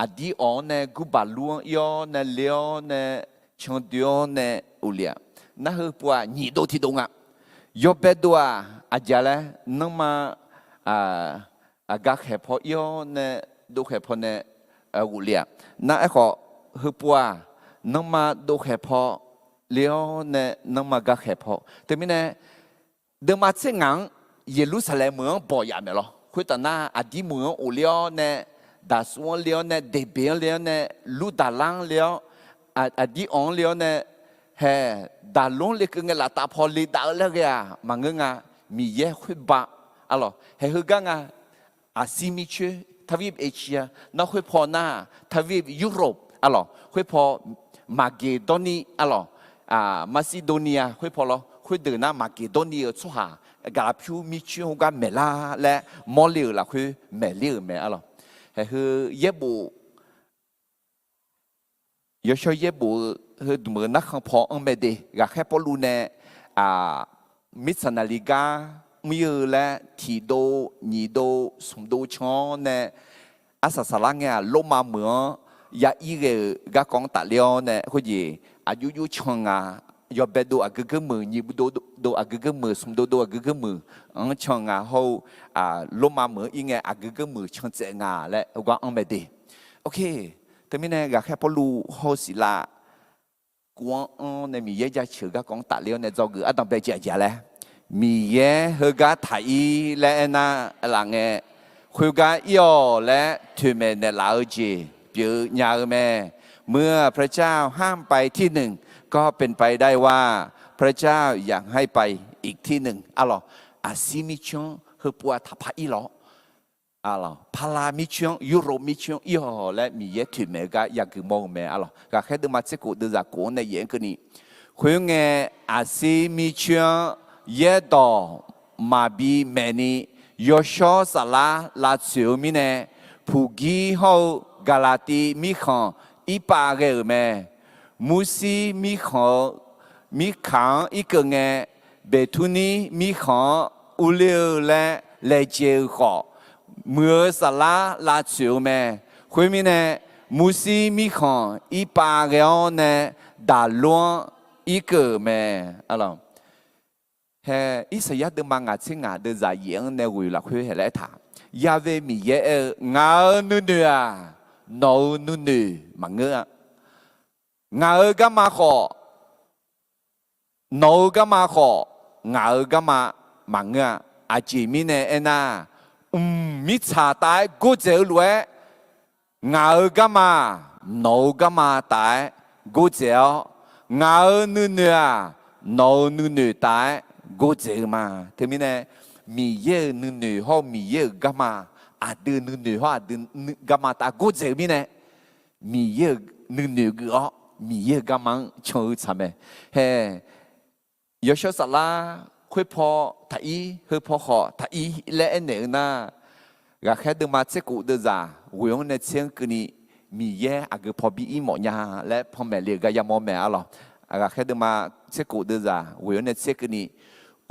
aqdir awq-anr nae gurbaq lur-anr ir-awr nae le-awr nae candoe-awr nae ghofle-aq, nar heu pov-aq nyiq dov tiq dov nga. Yawbae dov-aq aqjeq laer, nanrma aqgaf khaeq paw ir-awr nae dov khaeq paw nae ghofle-aq, nar aerkhawf heu pov-aq, nanrma dov khaeq paw le-awr nae nanrma gaf khaeq paw. Teumirnae deuvma tser ngaq-anr Yeqlursaqlaeq meuq-anr bawq yaf maeq lawr. Khoertaf nar aqdir meuq-anr ghofle-awr nae, daqsur-anr le-awr nae, Deqbeq-anr le-awr nae, Lurdaqlar-anr le-awr, aqdir awq-anr le-awr nae, haeq daqlor-anr lekeuv ngae laftav paw le dav-eu laer ghae-aq maqngeur nga. Miqyaer khoerba arlawq, haeq heugar nga. Aqsir mircoer ทวีปเอเชีย nar khoerpaw nar ทวีปยุโรป arlawq, khoerpaw Maqgeqdawrniv arlawq, Maqsiqdoqniq-aq khoerpaw lawr, khoerdeuq nar Maqgeqdawrniv-euq tsawrhaq gaqlaqpyur mircoer heugar maeqlar laer mawrle-euq lafkhoer maeqler-euq mae arlawq. Haeq heu yaerbof yawshawr yaerbof-eu heudmq-euq narkhan paw anr mae de. Ghaqkhaer Pawrluv nae missionary gar mr-ir-eu laer tiq dov nyiq dov smq dov can-awr nae, arsaq saflar ngae-aq Lormav meuq-anr ya ir ghae-euq garkawv-anr tafler-awr nae khoerjeq aqjox jox can nga. Yawbae dov aqgeu geur meuq, nyiq dov dov aqgeu geur meuq, smq dov dov aqgeu geur meuq-anr can nga hawr-eu, Lormav meuq-anr ir ngae aqgeu geur meuq can tsaev nga laer heugar anr mae de. Teumirnae ghaqkhaer Pawrluv hawr-eu Siqlav kov-anr anr nae Miqyaer jaceuq-eu garkawv-anr tafler-awr nae dzawgeuf ardanqbae jeq aqjeq laer, Miqyaer heugar taq ir laer aernar laf ngae, khoergar ir-awq laer toeqmaeq naeqlaf-eu jeq pyeuf nya-eu mae. เมื่อพระเจ้าห้ามไปที่หนึ่ง ก็เป็นไปได้ว่า พระเจ้าอยากให้ไปอีกที่หนึ่ง arlawq. Aqsir mircoer-anr heupov-aq taqpaq ir lawr. Pala mircoer-anr, Europe mircoer-anr ir-awq laer Miqyaer toeqmaeq-eu gar yageuf mawr-eu mae arlawq. Ghaqkhaer deuvma tser kof deuvzaq kof-anr nae yaef-anr keuvni, khoerngae aqsir mircoer-anr yaerdawq maqbi maeqni, yawshawr saflar lavtsoeq-eu mirnae, Puqgir hawr-eu Gaqlaqtiv mirkhanq irpav ghae-euq mae. Murshir mirkhanq-eu mirkaq-anr irkeuv ngae, Beqturnir mirkhanq-anr urler-eu laer laejae-eu khawf, muiq-eu saflar lavtsoeq-eu mae. Khoermirnae, Murshir mirkhanq irpav ghae-awr nae daqlor-anr irkeuv-euq mae. Hae, Irsaqyar deuvma ngaq tser ngaq deuvzaq yaef-anr nae ghoeq lafkhoer hae laer aertaq, Ya've Miqyaer aer-eu, Ngaq-euq nuinoeq-aq, nawq-euq nuinoeq maqngeur-a. Ngaq-euq garma khawf, nawq-euq garma khawf, ngaq-euq garma maqngeur-a. Aqjeq mirnae aernar, mq mirtsaq tav-aer gordzaeq-eu lof-aer, ngaq-euq garma-aq, nawq-euq garma tav-aer gordzaeq-awr, ngaq-euq nuinoeq-aq, nawq-euq nuinoeq tav-aer gordzaeq-eu ma. Teumirnae, Miqyaer-euq nuinoeq hawr-eu Miqyaer-euq garma, aqdui nuinoeq hawr aqdui garma tav gordzaeq-eu mirnae, Miqyaer-euq nuinoeq geuf-awr Miqyaer-euq garma-anr can-eu tsaq mae. Hae, yawshawr saflar khoerpaw taq ir, heupaw khawf taq ir laer aernaeq-eu nar, ghaqkhaer deuvma tser kof deuvzaq ghoeq-anr nae tser-anr keuvni, Miqyaer aqgeu paw bi ir mawf nya laer panmaeq le-euq gar yamawr mae arlawq. Ghaqkhaer deuvma tser kof deuvzaq ghoeq-anr nae tser keuvni,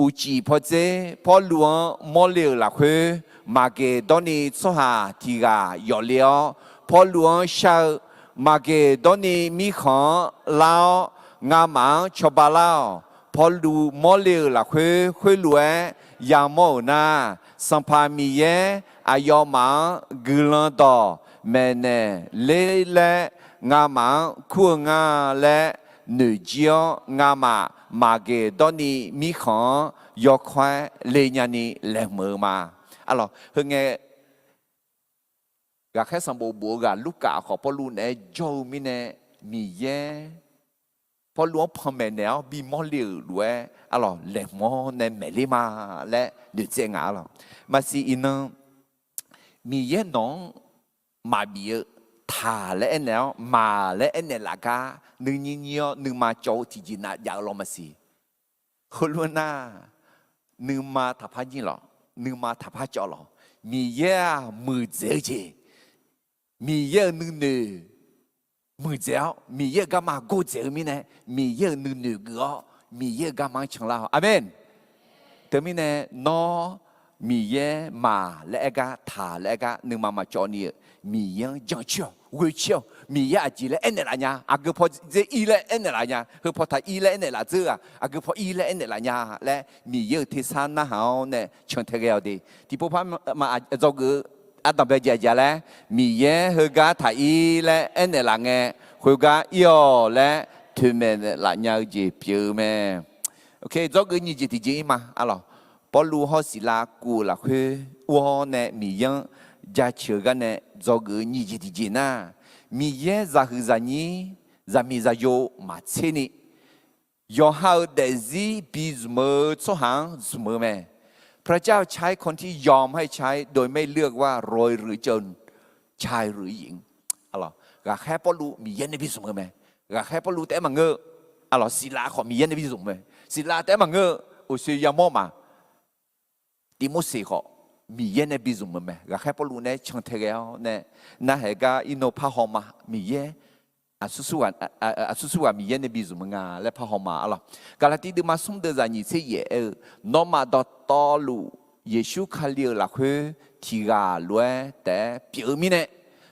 uqcif pawdzer Pawrluv-anr mawrle-euq lafkhoer, Maqgeqdawrniv tsawrhaq tiq ghaq yawf le-awr, Pawrluv-anr shar-eu, Maqgeqdawrniv mirkhanq-anr lar-awr, ngamaf-anr cawba lar-awq. Pawrluv mawrle-euq lafkhoer khoerlof-aer yamawr-euq nar, Sanqpaq Miqyaer aqyawfmaf-anr guiqlanq dawq maeqnaeq ler laer ngamaf-anr kur-eu nga laer noeqjir-awr, ngamaf Maqgeqdawrniv mirkhanq-anr yawkawr-aer le nyani laeqhmq-eu ma. Arlawq, heungae ghaqkhaer sanqbof bof-eu ghaq Lurkaf khawf Pawrluv naeq-aer jawr-eu mirnae, Miqyaer Pawrluv-anr panmaeq naeq-awr bimawr le-euq lof-aer arlawq laeqhmq-awr nae maeqler ma laer noeqtsaev nga arlawq. Maqsiq iqnan, Miqyaer nawq-anr maqbif-eu, taq laer aernaeq-awr maq laer aernaeq laf gar nuinyir nyir-awr nuima cawv-eu tiqjeq nav jav-eu lawr maqsiq. Heulof nar, nuima taqpar nyir lawq, nuima taqpar cawv lawq. Miqyaer-aq muiqdzaeq-eu jeq, Miqyaer-euq nuinoeq muiqdzaeq-awr, Miqyaer-euq garma gordzaeq-eu mirnae, Miqyaer-euq nuinoeq geuf-awr, Miqyaer-euq garma-anr canlar-awq. Aqmeq. Teumirnae nawr Miqyaer maq laer aer gar, taq laer aer gar nuima maqcawv ni-eu, Miqyaer-anr jancoer-awq, ghoecoer-awq. Miqyaer aqjeq laer aernaeq laf nya, aqgeu paw dzer ir laer aernaeq laf nya, heu paw taq ir laer aernaeq laf dzeur-aq, aqgeu paw ir laer aernaeq laf nya laer Miqyaer-euq tersar narhaq-awr nae cantae ghae-awq de. Tiqpov par ma dzawgeuf-eu ardanqbae jaqjaq laer, Miqyaer heugar taq ir laer aernaeq laf ngae, khoergar ir-awq laer toeqmaeq laf nya-eu jeq pyeuf-eu mae. Dzawgeuf nyiq jeq tiqjeq ir ma, arlawq. Pawrluv hawr Siqlav kuv-euq lafkhoer ur-awr nae Miqyaer-anr jaceuq-eu gar nae dzawgeuf-eu nyiq jeq tiqjeq nar, Miqyaer zaqhuiq zaqnyir, zaqmiq zaqyo maqtser ni, yawqha-euq daefzir bi zmq-eu tsawrhaq-anr zmq-eu mae. พระเจ้าใช้คนที่ยอมให้ใช้ โดยไม่เลือกว่าโรยหรือจน ชายหรือหญิง Ghaqkhaer Pawrluv Miqyaer nae bi zmq-eu mae. Ghaqkhaer Pawrluv taef-aer maqngeur. Arlawq, Siqlav khawf Miqyaer nae bi zmq mae. Siqlav taef-aer maqngeur. Uqshoe yamawr ma. Tivmorseq khawf Miqyaer nae bi zmq-eu mae. Ghaqkhaer Pawrluv nae cantae ghae-awr nae, narhaq gar irnov parhaw ma. Miqyaer aqsur sur ghaq Miqyaer nae bi zmq-eu nga laer parhaw ma, arlawq. Gaqlaqtiv deuvma smr deuvzaq nyiq tser yaef aer-eu, nawmaf dawqtawvluf Yeqsur Kali-euq lafkhoer tiq ghaq lof-aer taef-aer pyeuf-eu mirnae,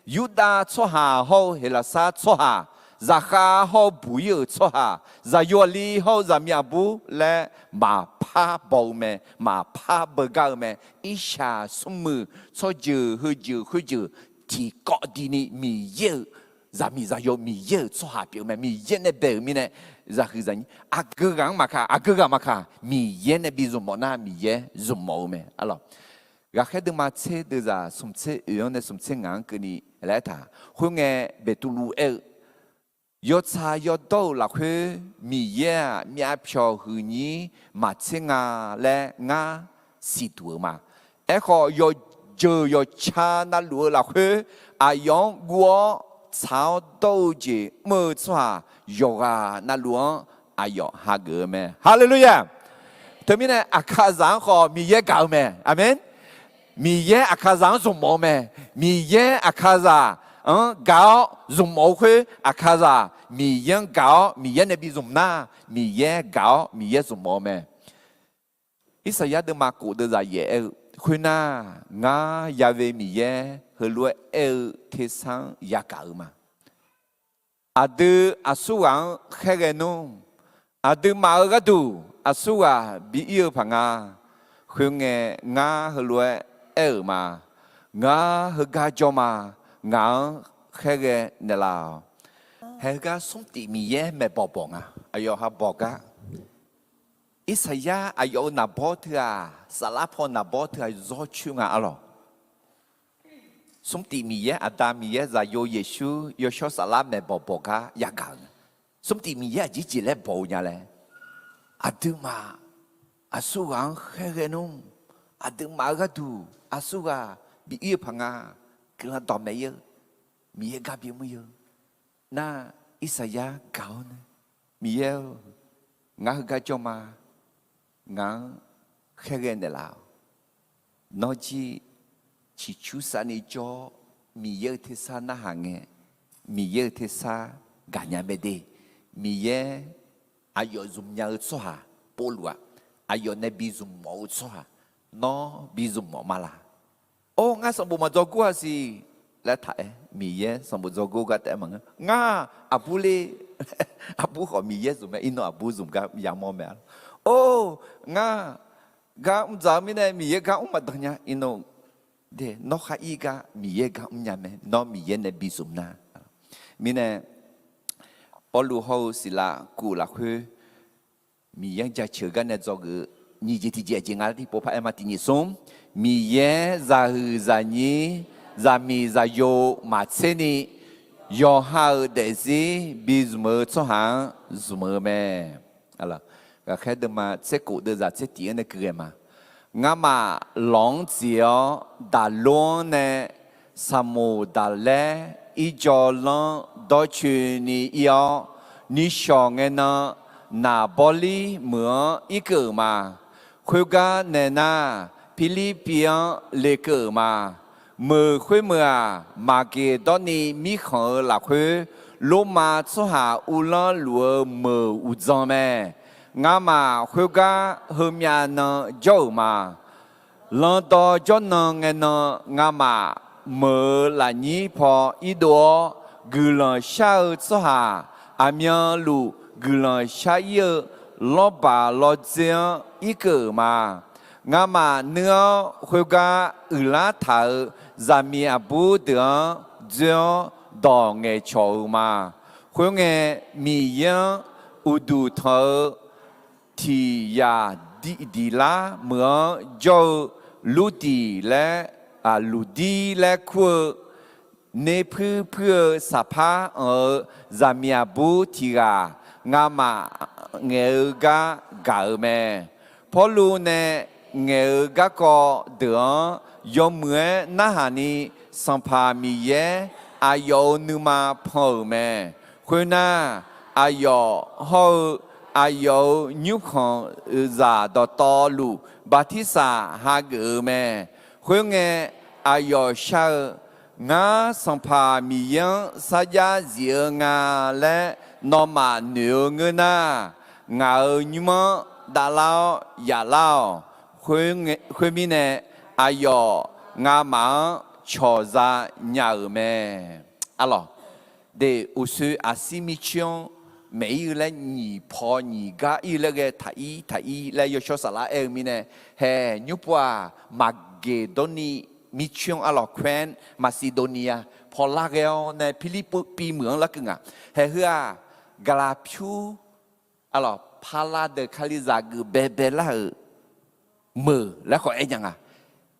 Yurdav tsawrhaq hawr-eu Heqlaqsar tsawrhaq, zaqkhav hawr-eu buq-ir-euq tsawrhaq, zaqyo aqli hawr-eu zaqmiq aqbur laer maqpar baw-eu mae, maqpar beugar-eu mae. Irshaq smrmuiq tsawrjeuq heujeuq khoerjeuq tiqkawv dini Miqyaer-euq zaqmiq zaqyo Miqyaer-euq tsawrhaq pyeuf-eu mae. Miqyaer nae bae-euq mirnae, zaqhuiq zaqnyir aqgeu ghaq-anr maqkaq, aqgeu ghaq maqkaq, Miqyaer nae bi zmq mawf nar Miqyaer zmq mawf-eu mae, arlawq. Ghaqkhaer deuvma tser deuvzaq smq tser oeq-anr nae smq tser ngaq-anr keuvni laer aertaq. Khoerngae Beqtuvluv aer-eu, yawtsaq yawdawr-euq lafkhoer Miqyaer-aq, myavpyawq huiqnyir maqtser nga laer ngar siqduq-eu ma. Aerkhawf, yawqjeuq yawqca navluf-eu lafkhoer aqyawf-anr guv-awr tsaq-awr dawr-eu jeq mr-eu tsawrhaq yawqghaq navluf-anr aqyawf hageuf-eu mae. Haleluya! Teumirnae Aqkaqzaq-anr khawf Miqyaer gaq-eu mae. Aqmeq. Miqyaer Aqkaqzaq-anr zmq mawf-eu mae. Miqyaer Aqkaqzaq-anr gaq-awr zmq mawf-eu khoer, Aqkaqzaq Miqyaer-anr gaq-awr Miqyaer nae bi zmq nar, Miqyaer gaq-awr Miqyaer zmq mawf-eu mae. Irsaqyar deuvma kof deuvzaq yaef aer-eu, khoernar, ngar Ya'we Miqyaer heulof-aer aer-eu tersar-anr yagaq-eu ma. Aqdui aqsurghaq-anr khaerghae nmr. Aqduimaf-euq gharduq aqsurghaq bi ir-eu paq nga. Khoerngae, ngar heulof-aer aer-euq ma. Ngar heugar jawr ma. Ngaq-anr khaerghae naeqlaf-awq. Haegar smr tif Miqyaer maeqbawq bawq nga. Aqyawf ha bawq gar, Irsaqyar aqyawf-euq naqbawr teu-aq, saflar paw naqbawr teu-aq zawr coer nga, arlawq. Smr tif Miqyaer, Aqda Miqyaer, Zaqyo Yeqsur, Yawshawr Saflar maeqbawq bawq gar yagaq-eu. Smr tif Miqyaer aqjeq jeq laer bawq-eu nya laer, aqduimaf aqsurghaq-anr khaerghae nmr. Aqduimaf-euq gharduq aqsurghaq bi ir-eu paq nga. Guiqlanq dawqmaeq ir-eu, Miqyaer gar bimr ir-eu. Nar, Irsaqyar gaq-awr nae, Miqyaer-or, ngar heugar jawr ma. Ngaq-anr khaerghae naeqlaf-awq. Nawr jir ciqcur savni jawr-awr, Miqyaer-euq tersar narhaq ngae, Miqyaer-euq tersar gaqnya mae de. Miqyaer aqyawf zmqnya-eu tsawrhaq, povluf-aq, aqyawf nae bi zmq mawf-eu tsawrhaq, nawr bi zmq mawf ma laq? Or, ngar sanqbof maqdzawgor-a siq laer taq-aer, Miqyaer sanqbof dzawgor gar taef-aer maqngeur. Ngar aqbur ler, aqbur khawf Miqyaer zmq mae, irnan aqbur zmq gar yamawr mae. Or, ngar gar mr dzaq-eu mirnae Miqyaer gar mr maqdan nya, irnan de, nawr khar ir gar Miqyaer gar mrnya mae, nawr Miqyaer nae bi zmq nar. Mirnae, Pawrluv hawr-eu Siqlav kuv lafkhoer Miqyaer-anr jaceuq-eu gar nae dzawgeuf-eu nyiq jeq tiqjeq aqjeq nga laer tiqpov par aer ma. Tiq nyiq smr, Miqyaer zaqhuiq zaqnyir, zaqmiq zaqyo maqtser ni, yawqha-euq daefzir bi zmq-eu tsawrhaq-anr zmq-eu mae. Ghaqkhaer deuvma tser kof deuvzaq tser tiq-anr nae keuv ghae ma. Ngamaf lawq-anr tseq-awr daqlor-anr nae saqmoq daqlaer irjawvlanr dawrcoeni ir-awr, nishawq ngae nan naqbawr lir meuq-anr irkeuv-euq ma. Khoergar nae nar, Pirlirpiv-anr lekeuv-euq ma. Meuq khoermeuq-aq, Maqgeqdawrniv mirkhanq-euq lafkhoer, Lormav tsawrhaq uvlanr luf-eu meuq uqdzan mae. Ngamaf khoergar heumyav nan jawr-euq ma. Landawv jawrnan ngae nan, ngamaf meuq-euq lafnyir paw irdov-awr, guiqlanq shar-eu tsawrhaq aqmyanluf guiqlanq shar-ir-eu lawrbaq lawrdzer-anr irkeuv-euq ma. Ngamaf nuir-awr khoergar uiqlar taq-euq zaqmiq aqbur deuq-anr dzoer-awr dawq ngaeqcawq-eu ma. Khoerngae, Miqyaer-anr uqduq tanq-eu tiq yaq diqlar meuq-anr jawr-eu Lurdiq laer, Luqdir laer kur-eu nerpuir puir-eu saqpar anq-eu zaqmiq aqbur tiq ghaq, ngamaf ngaeq-eu gar gaq-euq mae. Pawrluv nae ngaeq-eu garkawv deuq-anr yawmuiq-aer narhaq ni, Sanqpaq Miqyaer aqyawf-euq nuima pan-euq mae. Khoernar, aqyawf hawr-eu aqyawf-euq nymrkhanq-euq zaq dawqtawvluf bartirsaq hageuf-eu mae. Khoerngae, aqyawf shar-eu, Ngar Sanqpaq Miqyaer-anr sarjax zif-eu nga laer nawmaf noeq-eu ngeur nar, ngaq-euq nymr-anr davlar-awr yaflar-awq. Khoermirnae, aqyawf ngamaf-anr cawqza nya-euq mae. Arlawq, de, uqshoe aqsir mircoer-anr maeq-ir-eu laer nyiq paw nyiq gar ir-eu laer ghae taq-ir taq-ir laer yawshawr saflar aer-eu mirnae, hae, nymr pov-aq, Maqgeqdawrniv mircoer-anr arlawq, Corinth, Macedonia paw lar ghae-awr nae Pirlirpiv meuq-anr larkeuv nga. Haeq heu-aq, Gaqlaqpyur, arlawq, pala deuq Kalizaq geuf baebae lar-euq meuq laer khawf aer nya nga.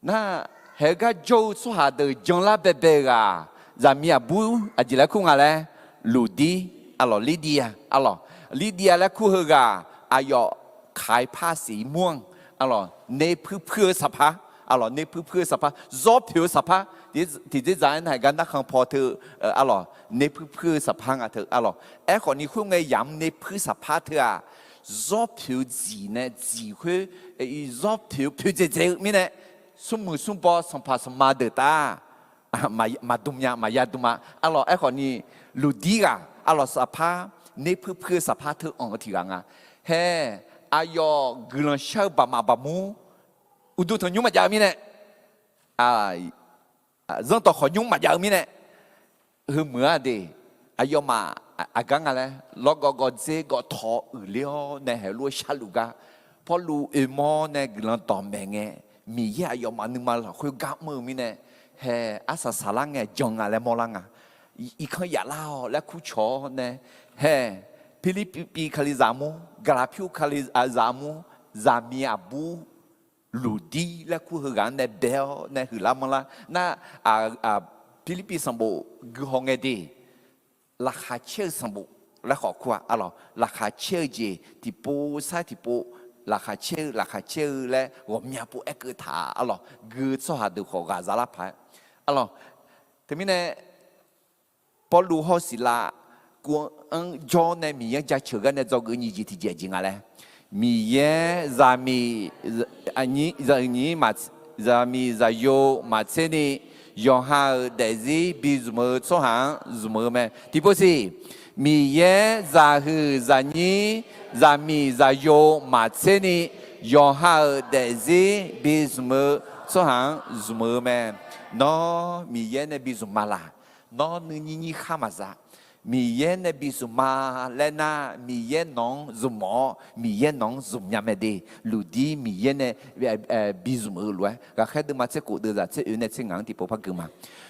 Nar, haeq-eu gar jawr-eu tsawrhaq deuq janlar baebae-eu ghaq, zaqmiq aqbur aqjeq laer kur nga laer, Luqdir, arlawq, Lirdiya, arlawq, Lirdiya laer kur heughaq, aqyawf Kaqpar siq mur-anr, arlawq, nerpuir puir-eu saqpar, arlawq, nerpuir puir-eu saqpar, zawr poeq-eu saqpar, tiqdzer dzaq-aer nar haeq gar narkhan paw teu, arlawq, nerpuir puir-eu saqpar nga teu, arlawq. Aerkhawf ni khoerngae yamq nerpuir saqpar teu-aq, zawr poeq-eu dziq nae dziq khoer, zawr poeq-eu poeq dzaeqdzaeq-eu mirnae, smrmuiq smrbaw sanqpaq sanqma deuq taf maqdm nya, maqya dm-a. Arlawq, aerkhawf ni Luqdir ghaq, arlawq, saqpar, nerpuir puir-eu saqpar teu anq-eu tiq ghaq nga. Hae, aqyawf guiqlanq shar-eu baqmaf baqmur, uqduq tanqnymr maqjav-eu mirnae, zanrdawq khawqnymr maqjav-eu mirnae, heumeuq-a de, aqyawfmaf aqgar nga laer lawrgawv gawv dzer gawv taw uiqler-awr nae haeq lof-aer sharluf gar, Pawrluv oermawr nae guiqlanq dawqmaeq ngae, Miqyaer aqyawfmaf nuima lafkhoer gar mr-eu mirnae, hae, arsaq saqlar ngae jan nga laer mawrlar nga. Irkanr yaflar-awq laer kur cawq-awr nae, hae, Pirlirpiv Kalizaq mur, Gaqlaqpyur Kalizaq mur, zaqmiq aqbur Luqdir laer kur heughaq-anr nae bae-awr nae huiqlar manrlar nar, Pirlirpiv sanqbof guihaw ngae de, laqkhaq caer-eu sanqbof laer khawf kur-a, arlawq, laqkhaq caer-eu jeq tiqpov sar tiqpov, laqkhaq caer-eu laqkhaq caer-eu laer ghawqmya pov aerkeuv taq, arlawq, gui-eu tsawrhaq deuq khawf ghaq za lar paq-aer, arlawq, teumirnae Pawrluv hawr Siqlav kuv-anr jawr nae Miqyaer-anr jaceuq gar nae dzawgeuf nyiq jeq tiqjeq jeq nga laer, Miqyaer zaqmiq, zaqmiq zaqyo maqtser ni yawqha-euq daefzir bizmq-eu tsawrhaq-anr zmq-eu mae. Tiqpov siq, Miqyaer zaqhuiq zaqnyir zaqmiq zaqyo maqtser ni yawqha-euq daefzir bizmq-eu tsawrhaq-anr zmq-eu mae. Nawr Miqyaer nae bizmq ma laq? Nawr nuinyir nyir khar maqza. Miqyaer nae bizmq ma laer nar, Miqyaer nawq-anr zmq-awr Miqyaer nawq-anr zmq nya mae de. Luqdir Miqyaer nae bizmq-eu lof-aer ghaqkhaer deuvma tser khof deuvzaq tser oe nae tser ngaq-anr tiqpov par gui ma.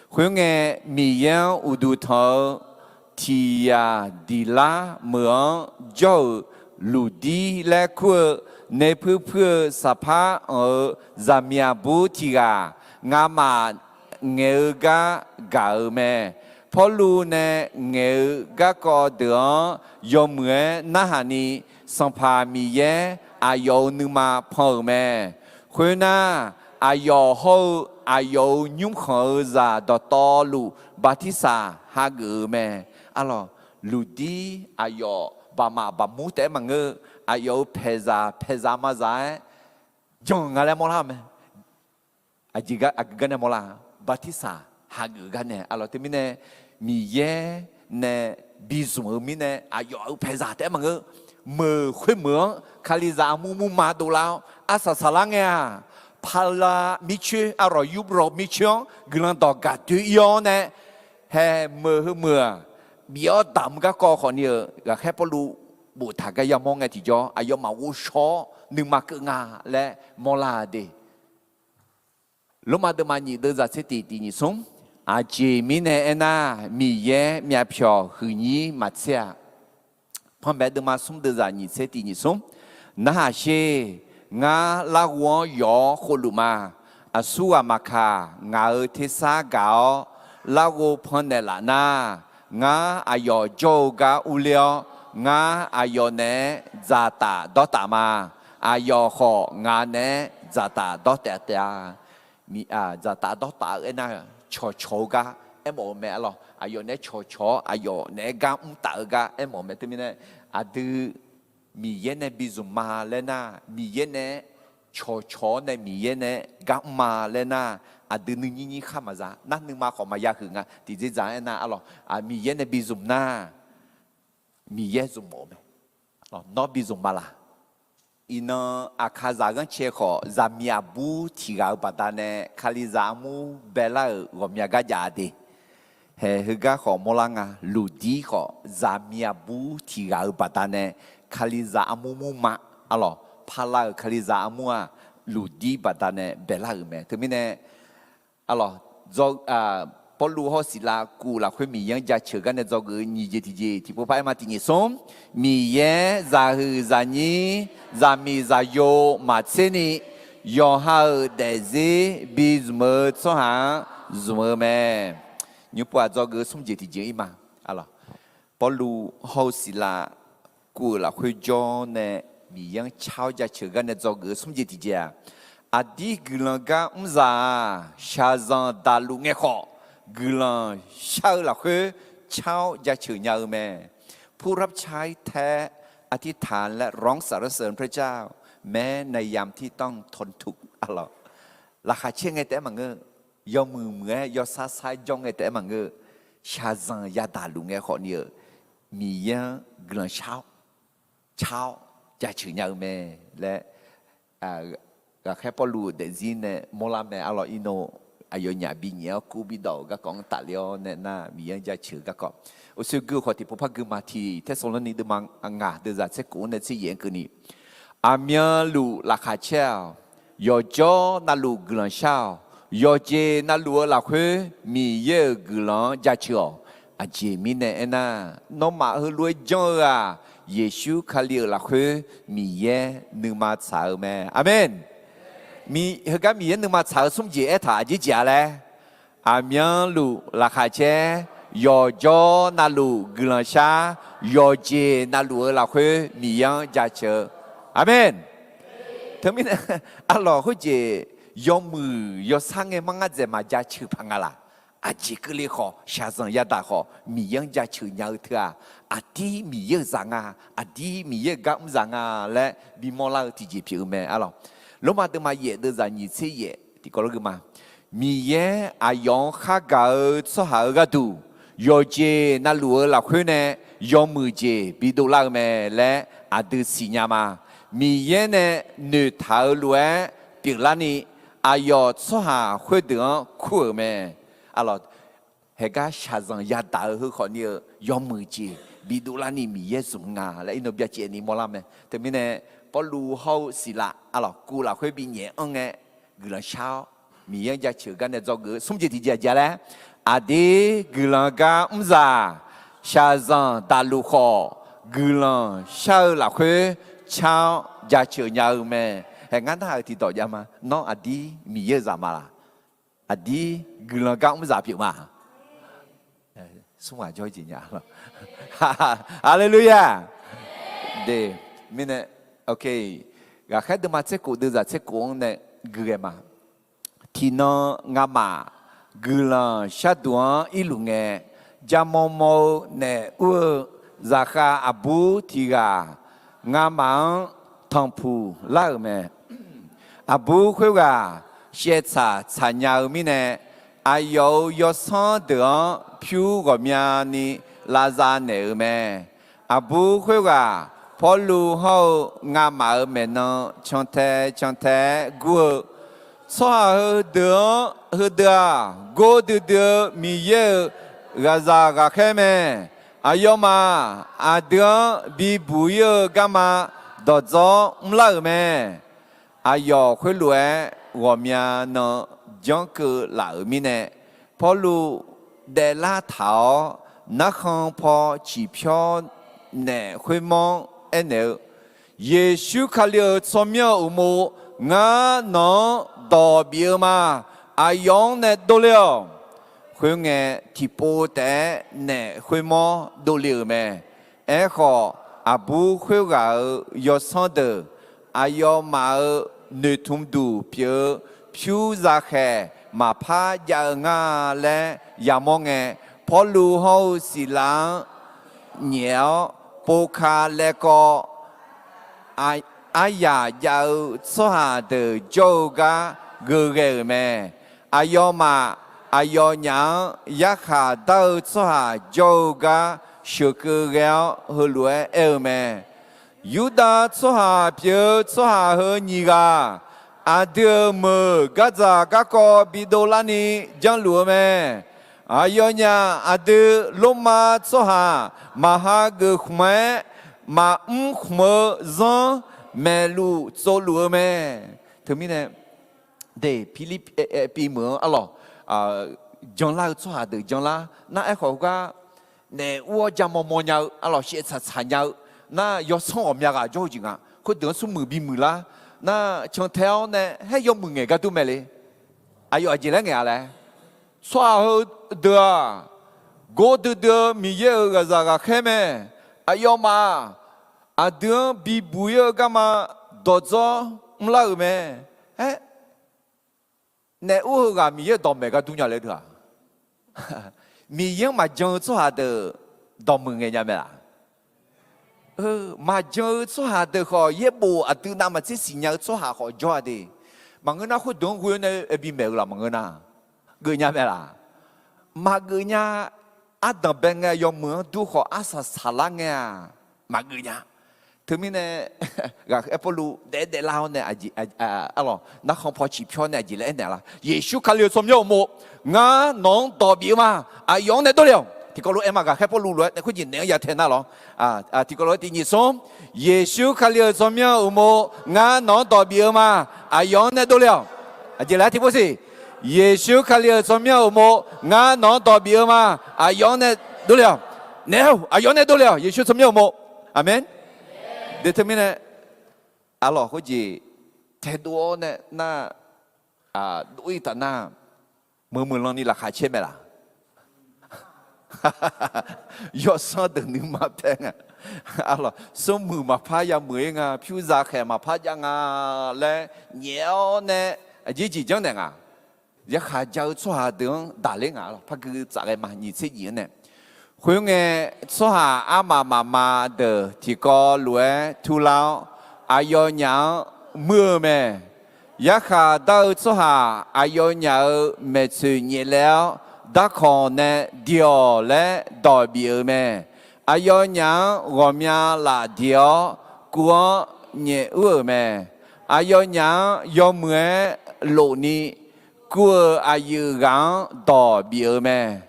Khoerngae, Miqyaer-anr uqduq tanq-eu tiq yaq diqlar meuq-anr jawr-euq Luqdir laer kur-eu nae puir puir-eu saqpar anq-eu zaqmiq aqbur tiq ghaq, ngamaf ngaeq-eu gar gaq-euq mae. Pawrluv nae ngaeq-eu garkawv deuq-anr yawmuiq-aer narhaqni, Sanqpaq Miqyaer aqyawf-euq nuima pan-euq mae. Khoernar, aqyawf hawr-eu aqyawf-euq nymrkhanq-eu zaq dawqtawvluf bartirsaq hageuf-eu mae. Arlawq, Luqdir aqyawf baqmaf baqmur taef-aer maqngeur-eu, aqyawf-euq paeqzaq paeqzaq mazaq-aer jan nga laer mawrlar-eu mae. Aqjeq gar, aqgeu gar nae mawrlar, bartirsaq hageuf gar nae arlawq. Teumirnae Miqyaer nae bizmq-eu mirnae aqyawf-euq paeqzaq taef-aer maqngeur. Meuq khoermeuq-anr Kalizaq armur murma dovlar-awr arsaq saqlar ngae-aq, Pala mircoer arlawq Yurlawq mircoer-anr guiqlanq dawq gaq doe-ir-awr nae, hae meuq heumeuq-aq bif-awr damq-eu garkawv khawfni-euq ghaqkhaer Pawrluv boftaq gar yamawr ngae tiqjawr aqyawfmaf ghovshaw-awr nuima keuv nga laer mawrlar-a de. Lormav deuvma nyiq deuvzaq tser tiq tiq nyiq smr. Aqjeq mirnae aernar, Miqyaer myavpyawq huiqnyir maqtser-a. Panmaeq deuvma smr deuvzaq nyiq tser tiq nyiq smr. Narhaq sher. Ngar larghov-anr yawf-awr khovluf ma. Aqsurghaq maqkaq, ngaq-euq tersar gaq-awr larghov pannaeq laf nar, ngar aqyawf jawr-eu gar urler-awr, ngar aqyawf naeq-aer dzaqtaf dawrtaf ma. Aqyawf khawf ngaq naeq-aer dzaqtaf dawrtaf taef-a. Dzaqtaf dawrtaf-eu aernar, cawqcawq-eu gar aermawf-eu mae arlawq. Aqyawf naeq-aer cawqcawq-awr aqyawf naeq-aer gar mrtaf-eu gar aermawf-eu mae. Teumirnae aqdui Miqyaer nae bizmq ma laer nar, Miqyaer nae-aer cawqcawq-awr nae Miqyaer nae-aer gar mr ma laer nar, aqdui nuinyir nyir khar maqza nar, nuima khawf maqya huiq nga. Tiqdzerdzaq-aer nar arlawq, Miqyaer nae bizmq nar, Miqyaer zmq mawf-eu mae. Nawr bizmq ma laq? Iqnan aqkaqzaq ghanrcae khawf zaqmiq aqbur tiq ghaq-eu baqdanae Kalizaq armur baelar-euq ghawqmya gar jav-a de. Hae, heugar khawf mawrlar nga. Luqdir khawf zaqmiq aqbur tiq ghaq-eu baqdanae Kalizaq armur murma, arlawq, Pala-euq Kalizaq armur-aq, Luqdir baqdanae baelar-euq mae. Teumirnae, arlawq, Pawrluv hawr-eu Siqlav kuv lafkhoer Miqyaer-anr jaceuq gar nae dzawgeuf-eu nyiq jeq tiqjeq tiqpov par aer ma. Tiq nyiq smr. Miqyaer zaqhuiq zaqnyir zaqmiq zaqyo maqtser ni, yawqha-euq daefzir bizmq-eu tsawrhaq-anr zmq-eu mae. Nymr pov-aq dzawgeuf-eu smr jeq tiqjeq ir ma. Pawrluv hawr-eu Siqlav kuv-euq lafkhoer jawr nae Miqyaer-anr car-awr jaceuq gar nae dzawgeuf-eu smr jeq tiqjeq-aq, aqdir guiqlanq gar mrzaq-aq, shaqzanq daqluf ngae khawf, guiqlanq shar-eu lafkhoer car-awr jaceuq nya-eu mae. ผู้รับใช้แท้อธิษฐานและร้องสรรเสริญพระเจ้า แม้ในยามที่ต้องทนทุกข์ arlawq. Laqkhaq caer ngae taef-aer maqngeur. Yawmuiq muiq-aer yawsar sar-aer jawr ngae taef-aer maqngeur. Shaqzanq yadaq luf ngae khawfni-euq Miqyaer-anr guiqlanq shar-awr, car-awr jaceuq nya-eu mae laer, ghaqkhaer Pawrluv-euq daefzir nae mawrlar mae. Arlawq, irnov aqyawfnyaf binyaef-awr kur bidawq-euq garkawv-anr tafler-awr nae nar, Miqyaer-anr jaceuq-eu garkawv. Uqshoe gui-eu khawf tiqpov par gui ma. Tiq Tersaqlorni deuvma ngaq deuvzaq tser kof-anr nae tser yaef-anr keuvni, aqmyanluf laqkhaq caer-awq. Yawqjawr navluf guiqlanq shar-awq. Yawqjeq navluf-eu lafkhoer Miqyaer-euq guiqlanq-anr jaceuq-awq. Aqjeq mirnae aernar, nawmaf heulof-aer janr-eu-aq, Yeqsur Kali-euq lafkhoer Miqyaer nuima tsaq-eu mae. Aqmeq. Heugar Miqyaer nuima tsaq-eu smr jeq aertaq aqjeq jeq-a laer, aqmyanluf laqkhaq caer, yawqjawr navluf guiqlanq shar, yawqjeq navluf-eu lafkhoer Miqyaer-anr jaceuq-eu. Aqmeq. Teumirnae, arlawq, khoerjeq yawmuiq yawsar ngae mar ngar dzaeq maqjaceuq paq nga laq? Aqjeq keuvle khawf, shaqzanq yadaq khawf, Miqyaer-anr jaceuq nya-eu teu-aq, aqdir Miqyaer-euq zaq nga, aqdir Miqyaer-euq gar mr zaq nga laer bimawr lar-eu tiqjeq pyeuf-eu mae, arlawq. Lormav deuvma yaef deuvzaq nyiq tser yaef tiqkawv lof gui ma. Miqyaer aqyawf-anr khargaq-eu tsawrhaq-euq gharduq, yawqjeq navluf-eu lafkhoer nae yawmuiq jeq bidov lar-eu mae laer aqdui siqnya ma. Miqyaer nae noeqtaq-eu lof-aer pyeuflarni, aqyawf tsawrhaq khoerdeuq-anr kur-euq mae. Arlawq, haegar shaqzanq yadaq-eu heu khawfni-eu yawmuiq jeq bidov larni Miqyaer zmq nga laer irnov byacaevni mawrlar mae. Teumirnae, Pawrluv hawr-eu Siqlav, arlawq, kuv lafkhoer binyaef anr ngae, guiqlanq shar-awr Miqyaer-anr jaceuq gar nae dzawgeuf-eu smr jeq tiqjeq aqjeq-a laer, aqdir guiqlanq gar mrzaq, shaqzanq daqluf khawf, guiqlanq shar-eu lafkhoer car-awr jaceuq nya-eu mae. Hae, ngar narhaq-euq tiqdawq jav ma. Nawr aqdir Miqyaer-euq zaq ma laq? Aqdir guiqlanq gar mrzaq pyeuf ma? Smr ghaq jawr jeq nya. Haleluya! De, mirnae, ghaqkhaer deuvma tser kof deuvzaq tser kof-anr nae gui ghae ma. Tiqnan ngamaf guiqlanq sharduq-anr irluf ngae, jarmawr mawr-eu naef ur-eu zaqkhav aqbur tiq ghaq ngamaf-anr tanqpuq lar-euq mae. Aqbur khoerghaq shaevtsaq tsaqnya-eu mirnae, aqyawf-euq yawsanr deuq-anr pyur ghawqmyani lavzav naeq-euq mae. Aqbur khoerghaq Pawrluv hawr-eu ngamaf-euq maeqnan cantae cantae-aer gur-eu, tsawrhaq heudeuq-anr heudeuq-aq, gor duidui-eu Miqyaer-euq ghaqzaq ghaqkhaer mae. Aqyawfmaf aqdui-anr bibuq ir-eu garma dawqdzawr mrlar-euq mae. Aqyawf khoerlof-aer ghawqmya nan janrkeuv laf-euq mirnae, Pawrluv daeflar taq-awr, narkhan paw ciqpyawr naef khoermawr aernaeq-eu, Yeqsur Kali-euq tsawrmyanr-euq uqmov, ngar nawq-anr dawq bif-eu ma. Aqyawf-anr nae dovle-awq. Khoerngae, tiqpov taef-aer naef khoermawr dovle-euq mae. Aerkhawf, aqbur khoerghaq-euq yawsanr deuq aqyawfmaf-euq noeqtmq duq pyeuf-eu pyur zakhaeq maqpar jav-eu nga laer yamawr ngae, Pawrluv hawr-eu Siqlav-anr nyaef-awr, pov ka laevkawv aryaq jav-eu tsawrhaq deuq jawr-eu gar geughae-euq mae. Aqyawfmaf aqyawfnyaf-anr yarkhaq dar-eu tsawrhaq jawr-eu gar sheuqkeuv ghae-awr, heulof-aer aer-eu mae. Yurdav tsawrhaq pyeuf-eu tsawrhaq heu nyiq ghaq, aqdui-euq meuq gardzaq garkawv bidov larni janrluf-eu mae. Aqyawfnyaf aqdui Lormav tsawrhaq maqha geuf khmq-aer, maqmr khmq-eu zanr maeqluf tsovluf-eu mae. Teumirnae, de, Pirlirpiv meuq-anr arlawq, janlar-eu tsawrhaq deuq janlar nar, aerkhawf heugar naef ur-awr ja mawmaw nya-eu arlawq, shaevtsaq tsaqnya-eu nar, yawsanr ghawqmya ghaq jawr-eu jeq nga. Khoerdeuq-anr smrmuiq bimuiq lar nar, cantae-awr nae haer yawmuiq ngaeq gar dur mae le. Aqyawf aqjeq laer ngaeq-a laer, tsawrhaq heudeuq-aq, gor duidui-eu Miqyaer-euq ghaqzaq ghaqkhaer mae. Aqyawfmaf aqdui-anr bibuq ir-eu garma dawqdzawr mrlar-euq mae. Aer, naef ur heughaq Miqyaer-euq dawqmaeq gar dur nya laer deuq-aq, Miqyaer-anr maqjan-eu tsawrhaq deuq dawqmuiq ngaeq nya mae laq? Maqjan-eu tsawrhaq deuq khawf, yaerbof aqdui navmaqtser siqnya-eu tsawrhaq khawf jawr-a de. Maqngeur nar, khoerdeuq-anr ghoe-awr nae bimaeq-eu laf maqngeur nar, geufnya mae laq? Maqgeuf nya. Ardanq bae ngae yawmuiq-anr dur khawf, arsaq saqlar ngae-aq, maqgeuf nya. Teumirnae, ghaqkhaer Pawrluv daef daeflar-awr nae, arlawq, narkhan paw ciqpyawr nae aqjeq laer aernaeq lar? Yeqsur Kali-euq tsawrmyanr uqmov, ngar nawq-anr dawq bif-eu ma. Aqyawf-anr nae dovle-awq. Tiqkawv lof-aer ma, ghaqkhaer Pawrluv lof-aer nae khoerjeq naeq-anr ya tae nar lawr. Tiqkawv lof-aer tiq nyiq smr, Yeqsur Kali-euq tsawrmyanr uqmov, ngar nawq-anr dawq bif-eu ma. Aqyawf-anr nae dovle-awq. Aqjeq laer tiqpov siq, Yeqsur Kali-euq tsawrmyanr uqmov, ngar nawq-anr dawq bif-eu ma. Aqyawf-anr nae dovle-awq. Naeq-awq, aqyawf-anr nae dovle-awq. Yeqsur tsawrmyanr uqmov. Aqmeq. De teumirnae, arlawq, khoerjeq taedov-awr nae nar, dov-ir taf nar, meuq meuq lanni laqkhaq caer mae laq? Yawsanr deuq nuima paer nga. Arlawq, smrmuiq maqpar yamuiq-ir nga, pyur zakhaeq maqpar jav nga laer nyaef-awr nae, aqjeq jeq janrnaeq nga. Yarkhaq jav-eu tsawrhaq deuq-anr daqler nga. Arlawq, par gui tsaf ghae ma, nyiq tser jif-anr nae. Khoerngae, tsawrhaq armaf mafma deuq tiqkawv lof-aer turlar-awr, aqyawfnyaf-anr muir-eu mae. Yarkhaq dar-eu tsawrhaq aqyawfnyaf-euq maeqtsoeq nyaeflaeq-awr, darkawq nae diq-awq laer dawq bif-eu mae. Aqyawfnyaf-anr ghawqmya laf diq-awr, kuv-anr nyaef ur-euq mae. Aqyawfnyaf-anr yawmuiq-aer lofni, kuv-euq aqyuif ghaq-anr dawq bif-eu mae.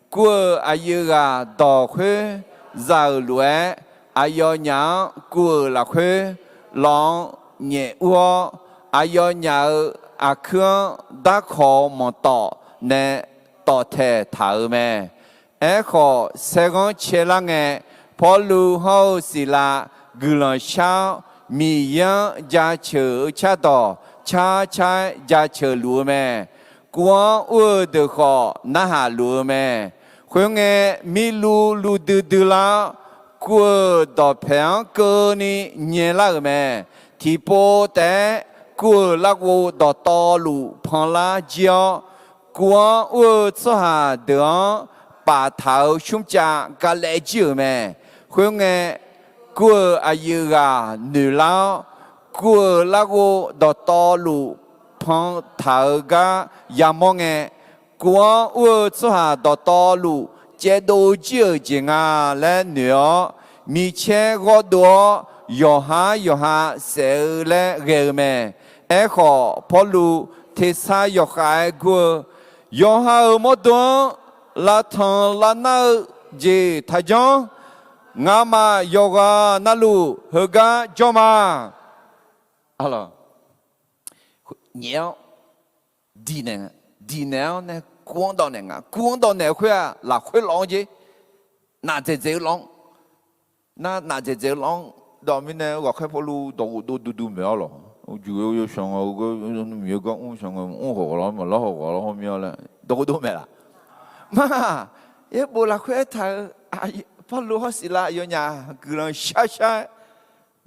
Kuv-euq aqyuif ghaq dawq khoer za-euq lof-aer, aqyawfnyaf-anr kuv-euq lafkhoer lawq-anr nyaef ur-awr, aqyawfnyaf-euq aqkuir-anr darkawq-eu manqtawf nae tawftaeq taq-euq mae. Aerkhawf, saerghanr caelar ngae, Pawrluv hawr-eu Siqlav guiqlanq shar-awr, Miqyaer-anr jaceuq-eu cardawq car car-aer jaceuq luf-eu mae. Kuv-anr ur-eu deuq khawf narhaq luf-eu mae. Khoerngae, mirluv luv duidui lar-awr, kuv-euq dawqpaeq-anr keuvni nyaelar-euq mae. Tiqpov taef-aer kuv-euq larghov dawqtawvluf panlar jir-awr, kuv-anr ur-eu tsawrhaq deuq-anr paftaq-euq shmrcav galaev jir-euq mae. Khoerngae, kuv-euq aqyuif ghaq noeqlar-awr, kuv-euq larghov dawqtawvluf pan taq-eu gar yamawr ngae, kuv-anr ur-eu tsawrhaq dawqtawvluf caevdov jir-euq jeq nga laer noeq-awr, micaer ghawrdov-awr yawqhar yawqha saef-eu laer ghae-eu mae. Aerkhawf, Pawrluv tersar yawkhav-aer gur-eu, Yawqha-euq mawrdo-anr lavtanq lavnar-eu jeq taqjanr. Ngamaf yawqghaq navluf heugar jawr ma. Nyaef-awr diqnaeq, diqnaeq-awr nae kur-anr dawvnaeq nga. Kur-anr dawvnaeq-eu khoer-aq, lafkhoer lawv-anr jer. Nafdzaeqdzaeq-eu lawv-anr. Nar nafdzaeqdzaeq-eu lawv-anr dawv mirnae, ghaqkhaer Pawrluv dawqghof dov duidui maeq-awr lawq. Uqjuq-eu yawshanq nga-eu gar, Miqyaer gar mr shanq nga, mr hawq ghawq lar maqlar hawq ghawq lar hawr mir-awr laer dawqghof dov maeq laf. Mar, yaerbof lafkhoer aertaq-eu, Pawrluv hawr Siqlav aqyawfnyaf guiqlanq sharshar-aer,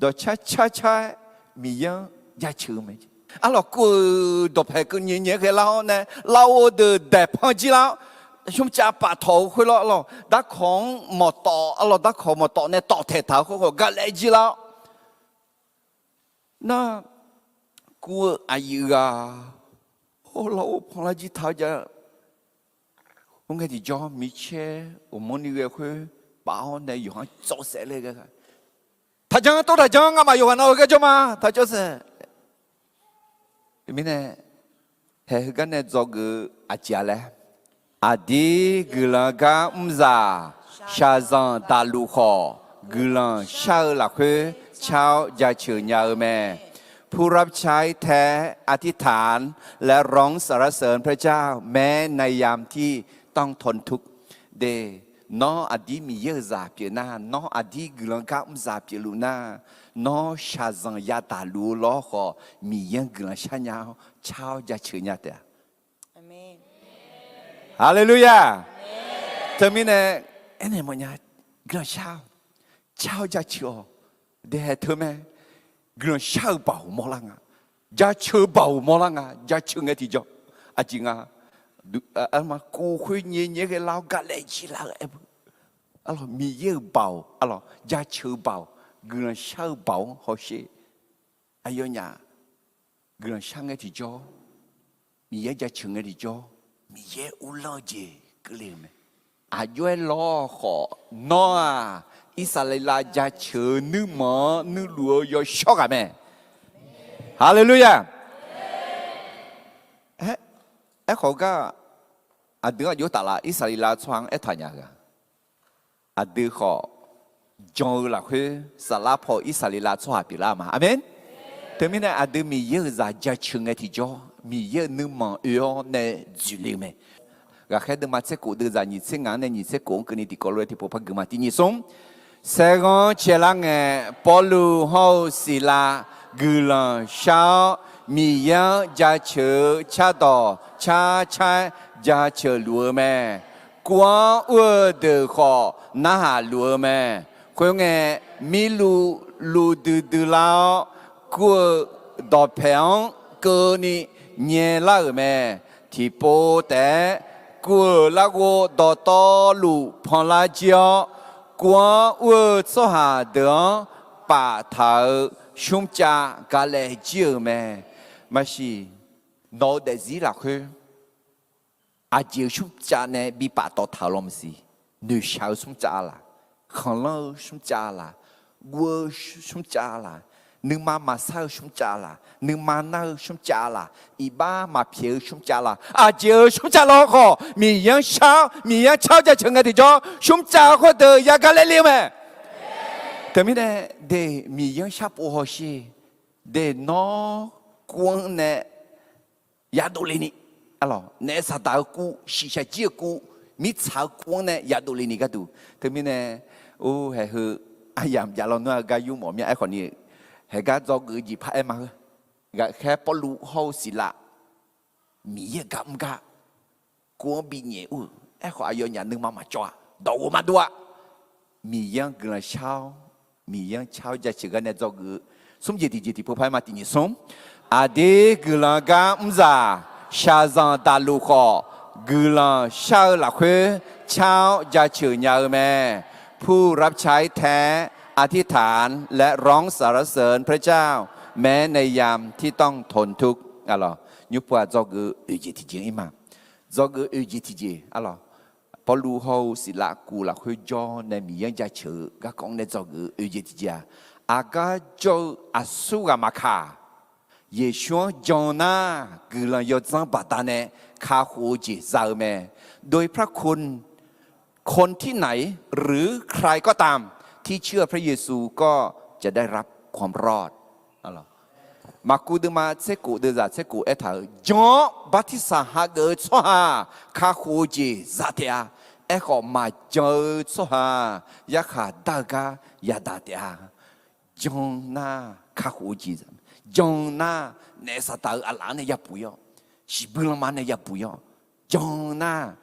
dawqcar carcar-aer Miqyaer-anr jaceuq-eu mae. Arlawq, kur-euq dawqpaeq keuvni nyaef ghae lar-awr nae, lafov deuq daeq pan jir lar-awr, smrcav paftawq-eu khoer lar arlawq, darkawq-anr mawqtawf, arlawq, darkawq mawqtawf nae tawftaeq taq-eu khoer khawf galaer jir lar-awr, nar, kur-eu aqyuif ghaq, or, lafov panlar jir taq-eu jav. Khoerngae tiqjawr micaer uqmanrni ghae khoer paf-awr nae yawqha-anr cawv saef ler ghae, taqjanr tov taqjanr, ngamaf yawqghaq nav-eu gar jawr ma, taq cawv saef. Mirnae, haeq heugar nae dzawgeuf-eu aqjeq-a laer, aqdir guiqlanq gar mrzaq shaqzanq daqluf khawf, guiqlanq shar-eu lafkhoer car-awr jaceuq nya-eu mae. ผู้รับใช้แท้ อธิษฐาน และร้องสรรเสริญพระเจ้า แม้ในยามที่ต้องทนทุกข์ De, nawr aqdir Miqyaer-euq zaq pyeuf nar, nawr aqdir guiqlanq gar mrzaq pyeufluf nar, nawr shaqzanq yadaq luf-eu lawr khawf, Miqyaer-anr guiqlanq shar nya-awr car-awr jaceuq nya taef-a. Haleluya! Teumirnae, aernaeq mawfnya, guiqlanq shar-awq, car-awr jaceuq-awq. Daehae teumae, guiqlanq shar-eu baoq mawrlar nga, jaceuq-eu baoq mawrlar nga, jaceuq ngae tiqjawr. Aqjeq nga, kov khoer nyaef nyaef ghae lar-awr galaer jir lar-eu aer beu. Arlawq, Miqyaer-euq baoq, arlawq, jaceuq-eu baoq, guiqlanq shar-eu baoq-anr hawsher. Aqyawfnyaf guiqlanq shar ngae tiqjawr, Miqyaer jaceuq ngae tiqjawr, Miqyaer uvlanr-eu jeq keuvle-euq mae. Aqjox-aer lawr khawf, nawr-aq, Irsaqleqlav jaceuq-eu nuirmanq-anr nuiluf-eu yawshawr ghaq mae. Haleluya! Aerkhawf gar, aqdui-anr aqjox taflaf Irsaqleqlav tsawrhaq-anr aertaq nya-eu gaq, aqdui khawf jan-eu lafkhoer saflar paw-eu Irsaqleqlav tsawrhaq pyeuflar ma. Aqmeq. Teumirnae aqdui Miqyaer-euq zaq jaceuq ngae tiqjawr, Miqyaer-euq nuirmanq oe-awr nae dzoeqle-eu mae. Ghaqkhaer deuvma tser khof deuvzaq nyiq tser ngaq-anr nae nyiq tser khof-anr keuvni tiqkawv lof-aer tiqpov par guiqma tiq nyiq smr. Saerghanr caelar ngae, Pawrluv hawr-eu Siqlav guiqlanq shar-awr, Miqyaer-anr jaceuq-eu cardawq car car-aer jaceuq luf-eu mae. Kuv-anr ur-eu deuq khawf narhaq luf-eu mae. Khoerngae, mirluv luv duidui lar-awr, kur-eu dawqpaeq-anr keuvni nyaelar-euq mae. Tiqpov taef-aer, kur-euq larghov dawqtawvluf panlar jir-awr, kuv-anr ur-eu tsawrhaq deuq-anr paftaq-eu smrcav galaer jir-euq mae. Maqsiq, nawq-eu daefzir lafkhoer aqjeq-euq smrcav nae bi paftawf taq-euq lawr maqsiq. Noeqshaq-eu smrcav laq, khanqlanr-eu smrcav laq, guv-eu smrcav laq, nuima maqsar-eu smrcav laq, nuima nar-eu smrcav laq, iqbax maqpyaeq-eu smrcav laq, aqjeq-euq smrcav lawr khawf, Miqyaer-anr shar-awr, Miqyaer-anr car-awr jaceuq ngae tiqjawr, smrcav khoerdeuq yagaq laer le-eu mae. Teumirnae, de, Miqyaer-anr sharpov hawsher. De, nawr kuv-anr nae yadov le ni, arlawq, naef saqdaq-eu kuv, shiqshaq jir-eu kuv, mirtsaq-eu kuv-anr nae yadov le ni gharduq. Teumirnae, or, haeq heu aryamq jav lawnmr-a gar yur mawf mir-a. Aerkhawf ni, haeq gar dzawgeuf-eu jeq par aer ma-eu. Ghaqkhaer Pawrluv hawr-eu Siqlav, Miqyaer-euq gar mr gar, kuv-anr binyaef ur-euq. Aerkhawf aqyawfnyaf nuima maqcawv-a, dawqghof maqdov-a. Miqyaer-anr guiqlanq shar-awr, Miqyaer-anr car-awr jaceuq gar nae dzawgeuf-eu. Smr jeq tiqjeq tiqpov par aer ma tiq nyiq smr. Aqdir guiqlanq gar mrzaq shaqzanq daqluf khawf, guiqlanq shar-eu lafkhoer car-awr jaceuq nya-eu mae. ผู้รับใช้แท้ อธิษฐาน และร้องสรรเสริญพระเจ้า แม้ในยามที่ต้องทนทุกข์ arlawq. Nymrpov-aq, dzawgeuf-eu oeq jeq tiqjeq-ir ma. Dzawgeuf-eu oeq jeq tiqjeq, arlawq, Pawrluv hawr-eu Siqlav kuv lafkhoer jawr nae Miqyaer-anr jaceuq-eu garkawv-anr nae dzawgeuf-eu oeq jeq tiqjeq-aq, aqgar jawr-eu aqsurghaq maqkaq, Yeqsur-anr jan nar, guiqlanq yawdzanr baqdanae kakhof-eu jeq za-eu mae. โดยพระคุณ คนที่ไหนหรือใครก็ตาม ที่เชื่อพระเยซูก็จะได้รับความรอด Maqkuv deuvma tser kof deuvzaq tser kof aertaq-euq, jan-awr bartirsaq hageuf-eu tsawrhaq kakhof-eu jeq za taef-a. Aerkhawf, maqjan-eu tsawrhaq yarkhaq dar-eu gar yadaq taef-a. Jan nar kakhof-eu jeq, jan nar naef saqtaq-euq aqlaf-anr nae yabuq-ir-awr, shiqbuir lanma nae yabuq-ir-awr, jan nar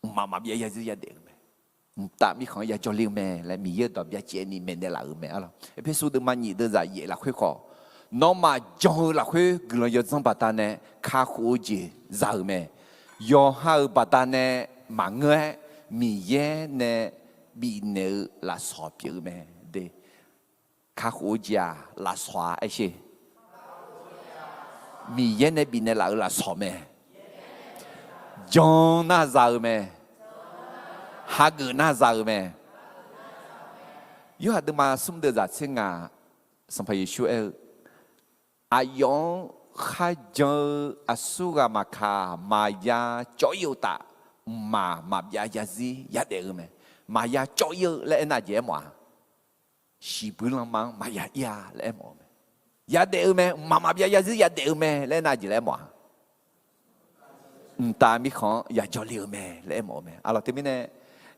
mqmaq maqbyav yarzir yadaef-eu mae. Mqtav mirkhanq-anr yajawr le-eu mae laer Miqyaer-euq dawq byacaevni maeqnaeq laf-euq mae, arlawq. Erpersu deuvma nyiq deuvzaq yaef lafkhoer khawf, nawmaf jan-eu lafkhoer guiqlanq yawdzanr baqdanae kakhof-eu jeq za-euq mae. Yawqha-euq baqdanae maqngeur-aer, Miqyaer nae bifnaeq-eu lafsawq pyeuf-eu mae. Kakhof-eu jeq-aq, lafsawq-a aersher. Miqyaer nae bifnaeq laf-euq lafsawq mae. Jan nar za-eu mae. Hageuf nar za-eu mae. Yorhaq deuvma smr deuvzaq tser ngaq, Sanqpaq Yeqsur aer-eu, aqyawf-anr kharjan-eu aqsurghaq maqkaq, maqya cawv-ir-eu uqtaf, mqmaq maqbyav yarzir yadaef-eu mae. Maqya cawv-ir-eu laer aernar jeq aermawf-a? Shiqbuir lanma-anr maqya ir-a laer aermawf-eu mae. Yadaef-eu mae, mqmaq maqbyav yarzir yadaef-eu mae laer aernar jeq laer aermawf-a? Mqtav mirkhanq-anr yajawr le-eu mae laer aermawf-eu mae, arlawq. Teumirnae,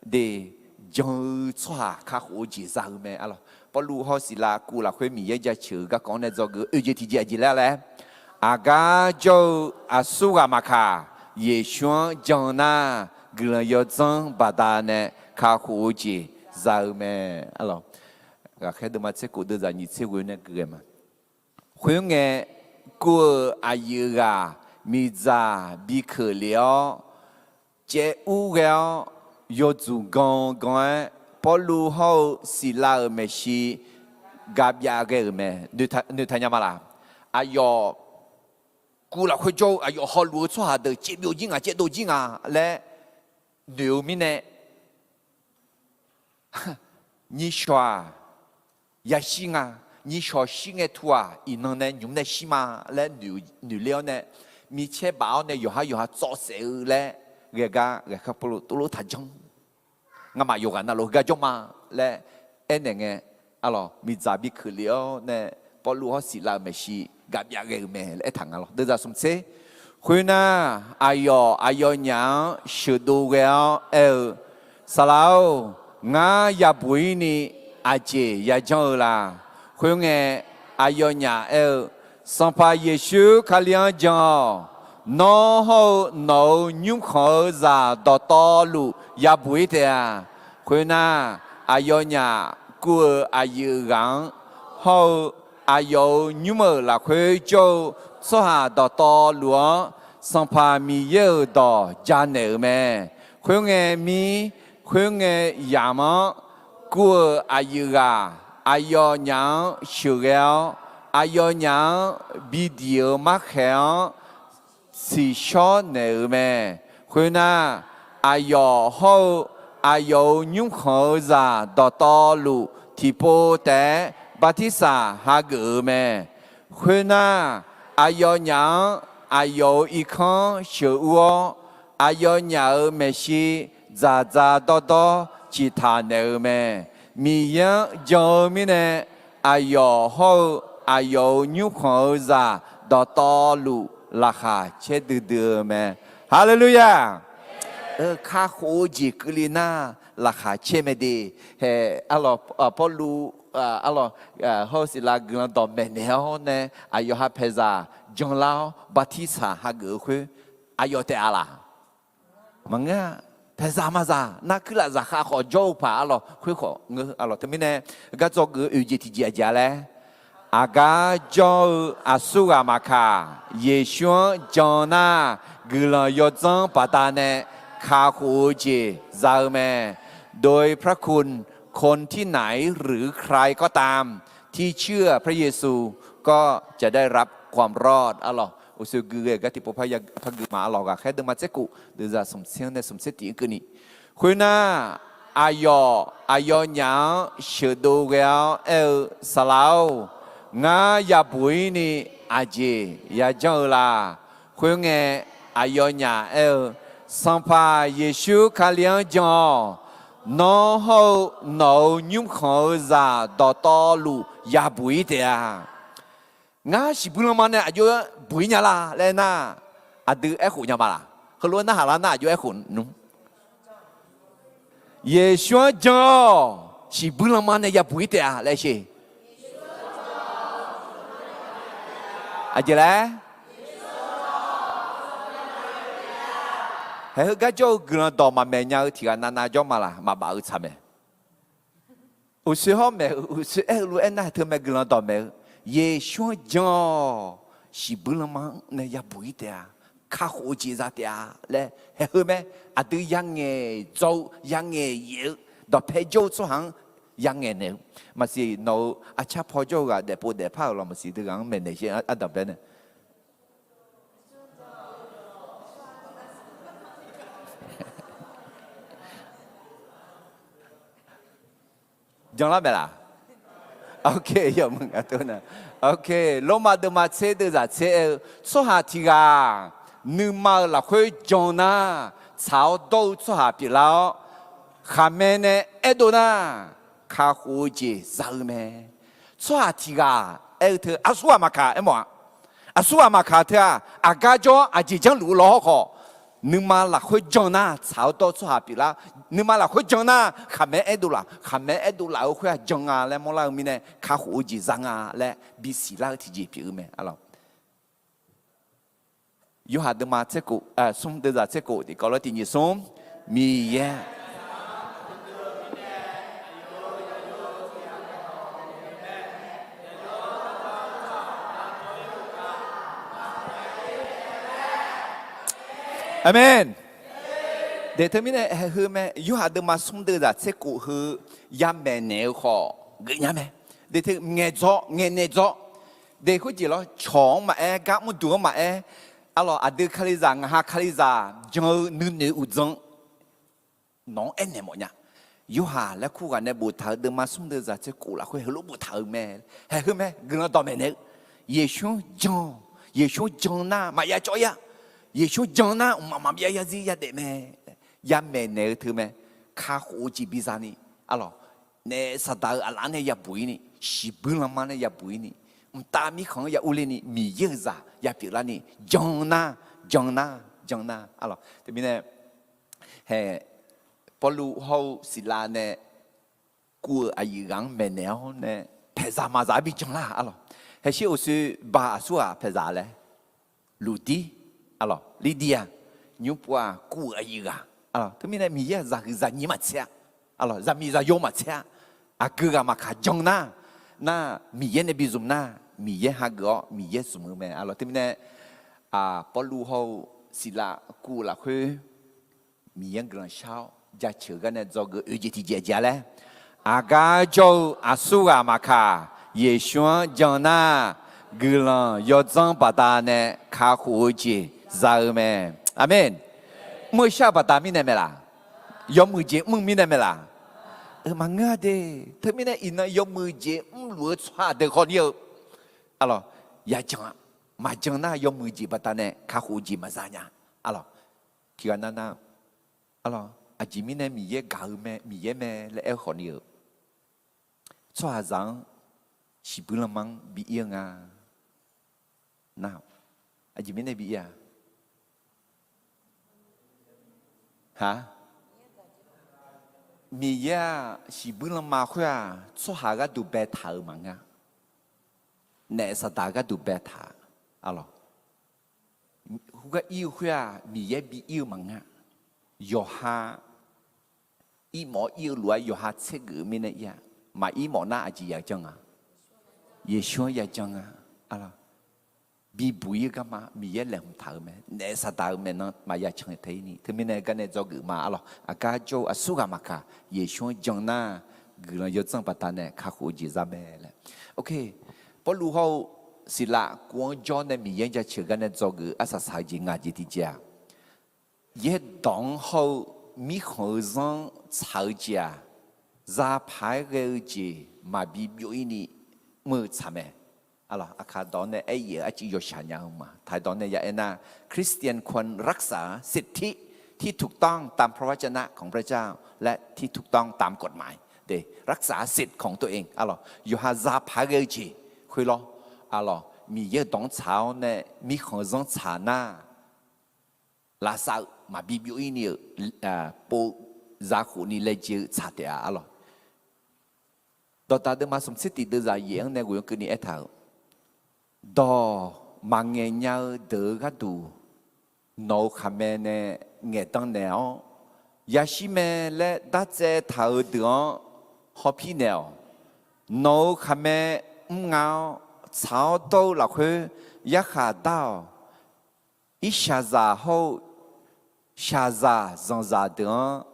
de, jan-eu tsawrhaq kakhof-eu jeq za-eu mae, arlawq. Pawrluv hawr Siqlav kuv lafkhoer Miqyaer jaceuq-eu garkawv-anr nae dzawgeuf-eu oeq jeq tiqjeq aqjeq laer laer, aqgar jawr-eu aqsurghaq maqkaq, Yeqsur-anr jan nar, guiqlanq yawdzanr baqdanae kakhof-eu jeq za-eu mae, arlawq. Ghaqkhaer deuvma tser kof deuvzaq nyiq tser ghoe nae gui ghae ma. Khoerngae, kuv-euq aqyuif ghaq miqdzaq bi keuq lef-awr, caev ur ghae-awr, yawdzuq gan gan-aer Pawrluv hawr-eu Siqlav-euq maeqshi gavbyav ghae-euq mae. Noeqtaq nya ma laq? Aqyawf kuv lafkhoer jawr-eu aqyawf hawluf-eu tsawrhaq deuq caevbyov jir nga, caevdov jir nga laer noeq-eu mirnae, nyishawq-aq yashir nga. Nyishawq shir ngae tu-aq, iqnan nae nymq mr nae shir ma laer noeq ler-awr nae, micaer baf-awr nae yawqhar yawqha tsawv saef-eu laer ghae gar ghaqkhaer Pawrluv tov lof taq janr. Ngamaf yawqghaq navluf heugar jawr ma laer aernaeq ngae, arlawq, miqdzaq bi keuq lef-awr nae Pawrluv hawr Siqlav-euq maeqshi gavbyav ghae-euq mae laer aertaq nga lawq. Deuvzaq smq tser. Khoernar, aqyawf aqyawfnyaf-anr sheuqdov ghae-awr aer-eu, Saqlaq-or, ngar yabuq-ir ni aqjeq yajanr-eu la? Khoerngae, aqyawfnyaf aer-eu, Sanqpaq Yeqsur Kali-anr jan-awq. Nawr hawr-eu nawq-euq nymrkhanq-eu zaq dawqtawvluf yabuq-ir taef-a. Khoernar, aqyawfnyaf kuv-euq aqyuif ghaq-anr hawr-eu aqyawf-euq nymr-euq lafkhoer jawr-eu tsawrhaq dawqtawvluf-anr Sanqpaq Miqyaer-euq dawq janaeq-euq mae. Khoerngae mir, khoerngae yamq-anr kuv-euq aqyuif ghaq aqyawfnyaf-anr sheuqghae-awr, aqyawfnyaf-anr bidiq-eu markhaeq-anr siqshawr naeq-euq mae. Khoernar, aqyawf hawr-eu aqyawf-euq nymrkhanq-eu zaq dawqtawvluf tiqpov taef-aer bartirsaq hageuf-eu mae. Khoernar, aqyawfnyaf-anr aqyawf-euq irkanr sheuqur-awr, aqyawfnyaf-euq maeqshi dzaqdzaq dawrdawr ciqtaq naeq-eu mae. Miqyaer-anr jan-eu mirnae, aqyawf hawr-eu aqyawf-euq nymrkhanq-eu zaq dawqtawvluf laqkhaq caer duidui-eu mae. Haleluya! Kakhof-eu jeq keuvle nar, laqkhaq caer mae de. Hae, arlawq, Pawrluv, arlawq, hawr-eu Siqlav guiqlanq dawqmaeq naeq-awr nae, aqyawf ha paeqzaq janlar-awr bartirsaq hageuf-eu khoer, aqyawf taef-a laq? Maqngeur-a. Paeqzaq mazaq nar, kuirlaf zaqkhav khawf jawr-eu paq arlawq, khoer khawf ngeur arlawq. Teumirnae, gar dzawgeuf-eu oeq jeq tiqjeq aqjeq-a laer, aqgar jawr-eu aqsurghaq maqkaq, Yeqsur-anr jan nar, guiqlanq yawdzanr baqdanae kakhof-eu jeq za-eu mae. โดยพระคุณ คนที่ไหนหรือใครก็ตาม ที่เชื่อพระเยซู ก็จะได้รับความรอด arlawq. Uqshoe gui ghae gar tiqpov par ya par gui ma. Arlawq, Ghaqkhaer deuvma tser kof deuvzaq smq tser-anr nae smq tser tiq-anr keuvni, khoernar, aqyawf aqyawfnyaf-anr sheuqdov ghae-awr aer-eu, Saqlaq-or, ngar yabuq-ir ni aqjeq yajanr-eu la? Khoerngae, aqyawfnyaf aer-eu, Sanqpaq Yeqsur Kali-anr jan-awq. Nawr hawr-eu nawq-euq nymrkhanq-eu zaq dawqtawvluf yabuq-ir taef-a. Ngar shiqbuir lanma nae aqjox-aer buq-ir nya la laer nar, aqdui aerkhof nya ma laq? Heulof-aer narhaq lar nar aqjox aerkhof nmr. Yeqsur-anr jan-awq. Shiqbuir lanma nae yabuq-ir taef-a laer sher. Aqjeq laer, haeq heu gar jawr-eu guiqlanq dawq maqmaeq nya-eu tiqghaq navnav jawr ma laq? Maqbaf-eu tsaq mae. Uqshoe hawr maeq-eu, uqshoe aer-eu lof-aer nar, teumae guiqlanq dawq maeq-eu, Yeqsur-anr jan-awq. Shiqbuir lanma-anr nae yabuq-ir taef-a. Kakhof-eu jeq za taef-a laer haeq heu mae. Aqdui yangaeq dzaw-eu, yangaeq yaef-eu, dawqpae jawr-eu tsawrhaq-anr yangaeq naeq-eu. Maqsiq nawq-euq arcar paw jawr-eu ghaq daefpov daefpar-euq lawq, maqsiq deuq ghaq-anr maeqnaeq sher ardanq bae nae Janlar maeq laq? Ok, yawmuiq nga tov na. Ok, Lormav deuvma tser deuvzaq tser aer-eu, tsawrhaq tiq ghaq nuima-euq lafkhoer jan nar, tsaq-awr dawr-eu tsawrhaq pyeuflar-awr, khaqmae nae aerdov nar, kakhof-eu jeq za-eu mae. Tsawrhaq tiq ghaq aer-eu teu aqsurghaq maqkaq aermawf-a. Aqsurghaq maqkaq teu-aq, aqgar jawr-awr aqjeq janrluf-eu law hawrkhawf, nuima lafkhoer jan nar, tsaq-awr dawr-eu tsawrhaq pyeuflar. Nuima lafkhoer jan nar, khaqmae aerdov laf, khaqmae aerdov laf-eu khoer-aq jan nga laer mawrlar-eu mirnae, kakhof-eu jeq za nga laer bisiq lar-eu tiqjeq pyeuf-eu mae. Arlawq, Yorhaq deuvma tser kof, smr deuvzaq tser kof tiqkawv lawr tiq nyiq smr, Miqyaer Aqmeq. Deuq teumirnae haeq heu mae, Yorhaq deuvma smr deuvzaq tser kof heu yamaeq naeq-eu khawf geufnya mae. Deuq teu ngaeq dzawr, ngaeq naeq dzawr. Deuq khoerjeq lawr, cawq-anr maqaer, gar mrduq-anr maqaer, arlawq, aqdui Kalizaq, ngaq ha Kalizaq jan-eu nuinoeq uqdzan nawq-anr aernaeq mawfnya. Yorhaq laer kur ghaq nae boftaq-euq deuvma smr deuvzaq tser kof lafkhoer heulof boftaq-euq mae. Haeq heu mae, guiqlanq dawqmaeq naeq-eu, Yeqsur-anr jan, Yeqsur-anr jan nar maqya cawv-ir-a. Yeqsur-anr jan nar mqmaq maqbyav yarzir yadaef mae. Yamaeq naeq-eu teu mae. Kakhof-eu jeq biza ni, arlawq, naef saqdaq-euq aqlaf nae yabuq-ir ni, shiqbuir lanma nae yabuq-ir ni, mqtav mirkhanq-anr ya urler ni, Miqyaer-euq zaq yapyeuf lar ni, jan nar, jan nar, jan nar, arlawq. Teumirnae haeq, Pawrluv hawr-eu Siqlav nae kuv-euq aqyuif ghaq-anr maeqnaeq-awr nae paeqzaq maqzaq-aer bi jan lar, arlawq. Haeqshir uqshoe baq aqsurghaq paeqzaq laer, Luqdir, arlawq, Lirdir-aq, nymr pov-aq kuv-euq aqyuif ghaq, arlawq. Teumirnae Miqyaer-aq zaqhuiq zaqnyir maqtser-a, arlawq, zaqmiq zaqyo maqtser-a. Aqgeu ghaq maqkaq jan nar, nar Miqyaer nae bi zmq nar, Miqyaer hageuf-awr Miqyaer zmq-eu mae, arlawq. Teumirnae Pawrluv hawr-eu Siqlav kuv-eu lafkhoer Miqyaer-anr guiqlanq shar-awr jaceuq gar nae dzawgeuf oe jeq tiqjeq aqjeq-a laer, aqgar jawr-eu aqsurghaq maqkaq, Yeqsur-anr jan nar, guiqlanq yawdzanr baqdanae kakhof-eu jeq za-eu mae. Aqmeq. Mr-eu shar-eu baqda mirnae mae laf? Yawmuiq jeq mr-eu mirnae mae laf? Maqngeur-a de. Teumirnae iqnan yawmuiq jeq mrluf-eu tsawrhaq deuq khawf ni-eu, arlawq, yajan-a. Maqjan nar yawmuiq jeq baqdanae kakhof-eu jeq maqza nya, arlawq. Tiqghaq navnav, arlawq, aqjeq mirnae Miqyaer gaq-eu mae, Miqyaer mae laer aer-eu khawf ni-eu, tsawrhaqzaq-anr shiqbuir lanma-anr bi ir-eu nga. Nar, aqjeq mirnae bi ir-a? Ha? Miqyaer-aq shiqbuir lanma khoer-aq tsawrhaq gharduq baetaq-euq maqngeur-a. Naef saqdaq gharduq baetaq-a, arlawq. Heugar ir-eu khoer-aq Miqyaer bi ir-eu maqngeur-a. Yawqha irmawf-awr ir-eu lof-aer yawqha tsergeuf-eu mirnae ir-a. Maqir mawf nar aqjeq yajan nga? Yeqsur-anr yajan nga, arlawq. Bibuq ir-eu garma Miqyaer laeqhmq taq-euq mae. Naef saqdaq-euq maeqnan maqya can tae ir ni. Teumirnae gar nae dzawgeuf ma, arlawq. Aqgar jawr-eu aqsurghaq maqkaq, Yeqsur-anr jan nar, guiqlanq yawdzanr baqdanae kakhof-eu jeq za mae laer. Ok, Pawrluv hawr-eu Siqlav kuv-anr jawr nae Miqyaer-anr jaceuq gar nae dzawgeuf arsaq saq-eu jeq ngaq jeq tiqjeq-aq, yaerdawq-anr hawr-eu mirkhanq-eu zanr tsaq-eu jeq-aq, zapaq-aer ghae-eu jeq maqbi byov-ir ni mr-eu tsaq mae. Aqkaq dawq-anr nae aer-ir-euq arcuiv yawshaq nya-eu ma. Taq-aer dawq-anr nae ya aernar, Christian ควรรักษาสิทธิที่ถูกต้องตามพระวจนะของพระเจ้า และที่ถูกต้องตามกฎหมาย รักษาสิทธิ์ของตัวเอง arlawq, yawqha zapaq-aer ghae-eu jeq khoerlawr, arlawq, Miqyaer-euq dawq-anr tsaq-awr nae mirkhanq-eu zanr tsaq nar, lavsav-eu maqbi byov-ir ni-euq, pov, zakhof ni laejae-eu tsaq taef-a arlawq. Dawqdaq deuvma smq tser tiq deuvzaq yaef-anr nae ghoe-anr keuvni aertaq-euq, dawq maqngaeq nya-eu deuq-eu gharduq nawq-euq khaqmae nae ngaeqdan naeq-awr, yashir mae laer dartsaev taq-euq deuq-anr hawpir naeq-awq. Nawq-euq khaqmae mrnga-awr tsaq-awr dawr-eu lafkhoer yarkhaq dar-awq. Irshaqzaq hawr-eu shaqzaq zanqzaq deuq-anr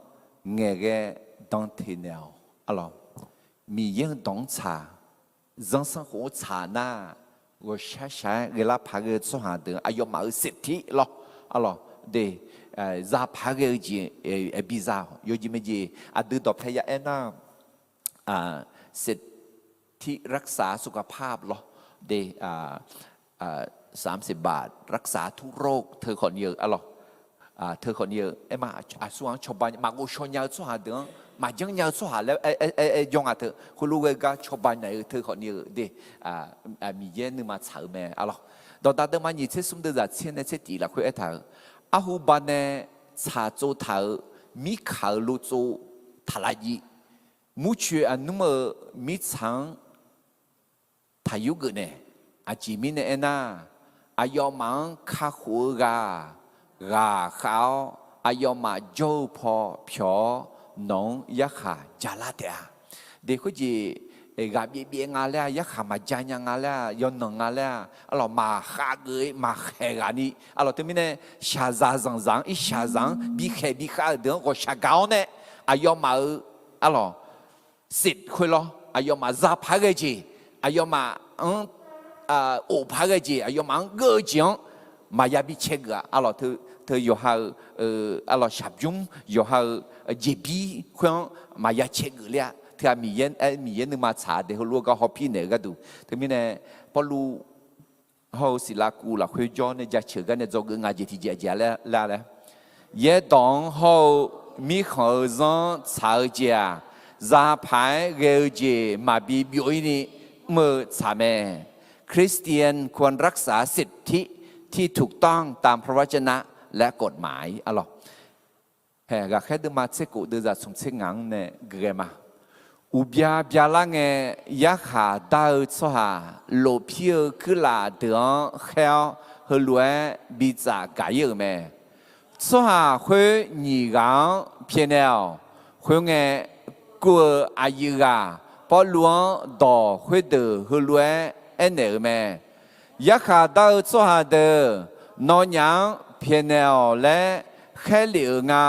ngaeqghae dan teq naeq-awq. Arlawq, Miqyaer-anr dawq-anr tsaq, zanrsanrkhof-anr tsaq nar, ghawqshaq shaq-aer ghaelar paq ghae-eu tsawrhaq deuq-anr aqyawfmaf-euq สิทธิ lawr, arlawq, de, zapaq-aer ghae-eu jeq, biza-awq. Yawjeq maejeq aqdui dawqpae ya aernar, สิทธิรักษาสุขภาพ lawr, de, สามสิบบาท รักษาทุกโรค teu khawfni-eu arlawq, teu khawfni-eu aerma, aqsur-anr cawba maqghov shaw nya-eu tsawrhaq deuq-anr, maqjanr nya-eu tsawrhaq laer aer jawr nga teu, heulof ghae gar cawba naeq-eu teu khawfni-eu de, Miqyaer nuima tsaq-eu mae arlawq. Dawqdaq deuvma nyiq tser smr deuvzaq tser nae tser tiq lafkhoer aertaq-euq, arhu banae tsaq tsov taq-euq mirkaq-euq lov tsov taq lavjiv, murcoeq aqnmr-eu mirtsaq-anr taqyur geuf nae. Aqjeq mirnae aernar, aqyawfmaf-anr kakhof-eu ghaq-aq, ghaq khav-awr aqyawfmaf jawr-eu paw pyawq-awr, nawq-anr yarkhaq jalar taef-a. De khoerjeq, ghaq byaev byaev nga laer-aq, yarkhaq maqja nya nga laer-aq, yawnanq nga laer-aq, arlawq, maqkhav geuf-ir maqkhaeq ghaq ni arlawq. Teumirnae shaqzaq zanqzaq-anr, irshaqzaq-anr bikhaeq bikhav-eu deuq-anr ghawqshaq gaq-awr nae, aqyawfmaf-euq arlawq, สิทธิ์ khoerlawr, aqyawfmaf zapaq-aer ghae jeq, aqyawfmaf-anr of paq-aer ghae jeq, aqyawfmaf-anr geur-eu jeq-anr maqya bi cae geuf-a. Arlawq, teu yawqha-eu arlawq shaqbymr, yawqha-eu jeqbir khoer-anr maqya cae geuf ler-a. Teu-aq, Miqyaer, Miqyaer nuima tsaq-a de, heulof-aer gar hawpir naeq-eu gharduq. Teumirnae Pawrluv hawr-eu Siqlav kuv lafkhoer jawr nae jaceuq gar nae dzawgeuf nga jeq tiqjeq aqjeq-a laer laer Yaerdawq-anr hawr-eu mirkhanq-eu zanr tsaq-eu jeq-aq, zapaq-aer ghae-eu jeq maqbi byov-ir ni mr-eu tsaq mae. คริสเตียนควรรักษาสิทธิที่ถูกต้องตามพระวจนะและกฎหมาย arlawq. Hae, ghaqkhaer deuvma tser kof deuvzaq smq tser ngaq-anr nae geuf ghae ma. Uqbya byalar ngae, yarkhaq dar-eu tsawrhaq lofpir-eu kuirlaf deuq-anr khaer-awr, heulof-aer bi tsaf gaq-ir-euq mae. Tsawrhaq khoer nyiq ghaq-anr pyaeqnaeq-awq. Khoerngae, kuv-euq aqyuif ghaq Pawrluv-anr dawq khoerdeuq heulof-aer aernaeq-euq mae. Yarkhaq dar-eu tsawrhaq deuq, nawnyaf-anr pyaeqnaeq-awq laer khaerlef-euq nga.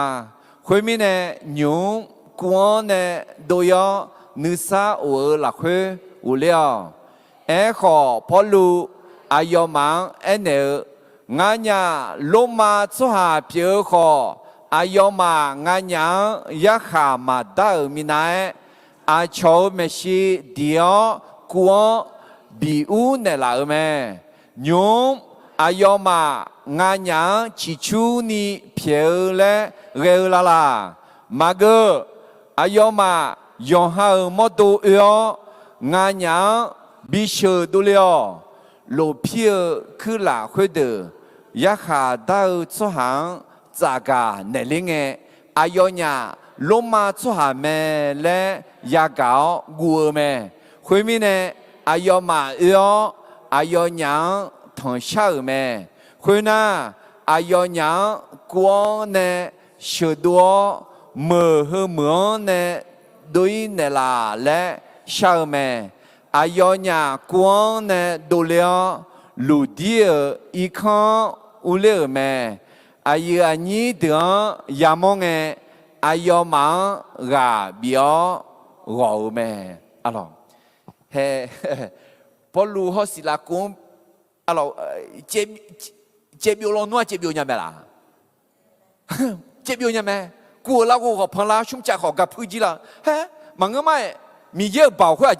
Khoermirnae, nymq-mr kuv-anr nae dov-ir-awr nuisar of-eu lafkhoer ghofler-awq. Aerkhawf, Pawrluv aqyawfmaf-anr aernaeq-eu, Nganyaf Lormav tsawrhaq pyeuf-eu khawf, aqyawfmaf nganyaf-anr yarkhaq maqdar-euq minav-aer, aqcawq-euq maeqshi diq-awr kuv-anr biur naeqlaf-euq mae. Nymq-mr aqyawfmaf nganyaf-anr ciqcurni pyaeq-eu laer ghae-eu lalaq? Maqgeu. Aqyawfmaf yawqha-euq mawrdo oe-awr, nganyaf-anr bisheuq dovle-awq. Lofpir-eu kuirlaf khoerdeuq, yarkhaq dar-eu tsawrhaq-anr tsafgaq naeqler ngae, aqyawfnyaf Lormav tsawrhaq mae laer yagaq-awr guv-eu mae. Khoermirnae, aqyawfmaf oe-awr aqyawfnyaf-anr tanqshar-euq mae. Khoernar, aqyawfnyaf-anr kuv-anr nae sheuqdov-awr, meuq heu meuq-anr nae dov-ir naeqlaf laer shar-eu mae. Aqyawfnyaf kuv-anr nae dovle-awr, Luqdir-euq irkanr-anr urler-euq mae. Aqyuif aqnyir deuq-anr yamawr ngae, aqyawfmaf-anr ghaq bif-awr ghawq-eu mae. Arlawq, hae, Pawrluv hawr Siqlav kuv-anr Aqlawq, caevbyov lawnmr-aq caevbyov nya mae laq? Caevbyov nya mae. Kuv-euq larghov khawf panlar, shmrcav khawf gapuir jir lar-eu. Haer, maqngeur ma-aer, Miqyaer-euq baoq khoer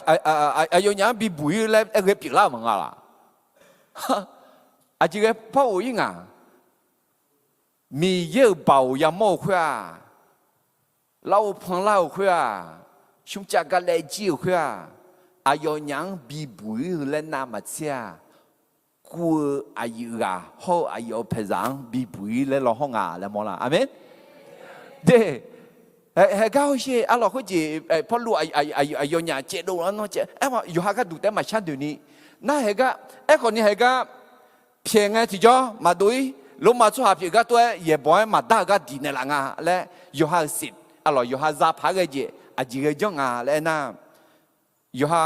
aqyawfnyaf-anr bibuq-ir laer aer ghae pyeuflar-euq maqnga laq? Aqjeq ghae par ghof-ir ngaq? Miqyaer-euq baoq yamawr-euq khoer-aq, larghov panlar-euq khoer-aq, shmrcav galaev jir-euq khoer-aq, aqyawfnyaf-anr bibuq-ir-eu laer navmaqtser-aq, kuv-eu aqyuif ghaq hawr-eu aqyawf-euq paeqzaq-anr bibuq-ir laer law hawr nga laer mawrlar. Aqmeq. De, haegar hawsher arlawq khoerjeq Pawrluv aqyawfnyaf caevdov-anr nawr caev aer-a, yawqha gharduq taef-aer maqshar doeqni, nar haegar, aerkhawfni haegar pyaeq ngae tiqjawr maqdov-ir, Lormav tsawrhaq pyeuf gar tov-aer yaeqbawq-aer maqdar-euq gar diq naeqlaf nga laer yawqha-euq siq, arlawq yawqha za paq-aer ghae jeq aqjeq ghae janr nga laer aernar, yawqha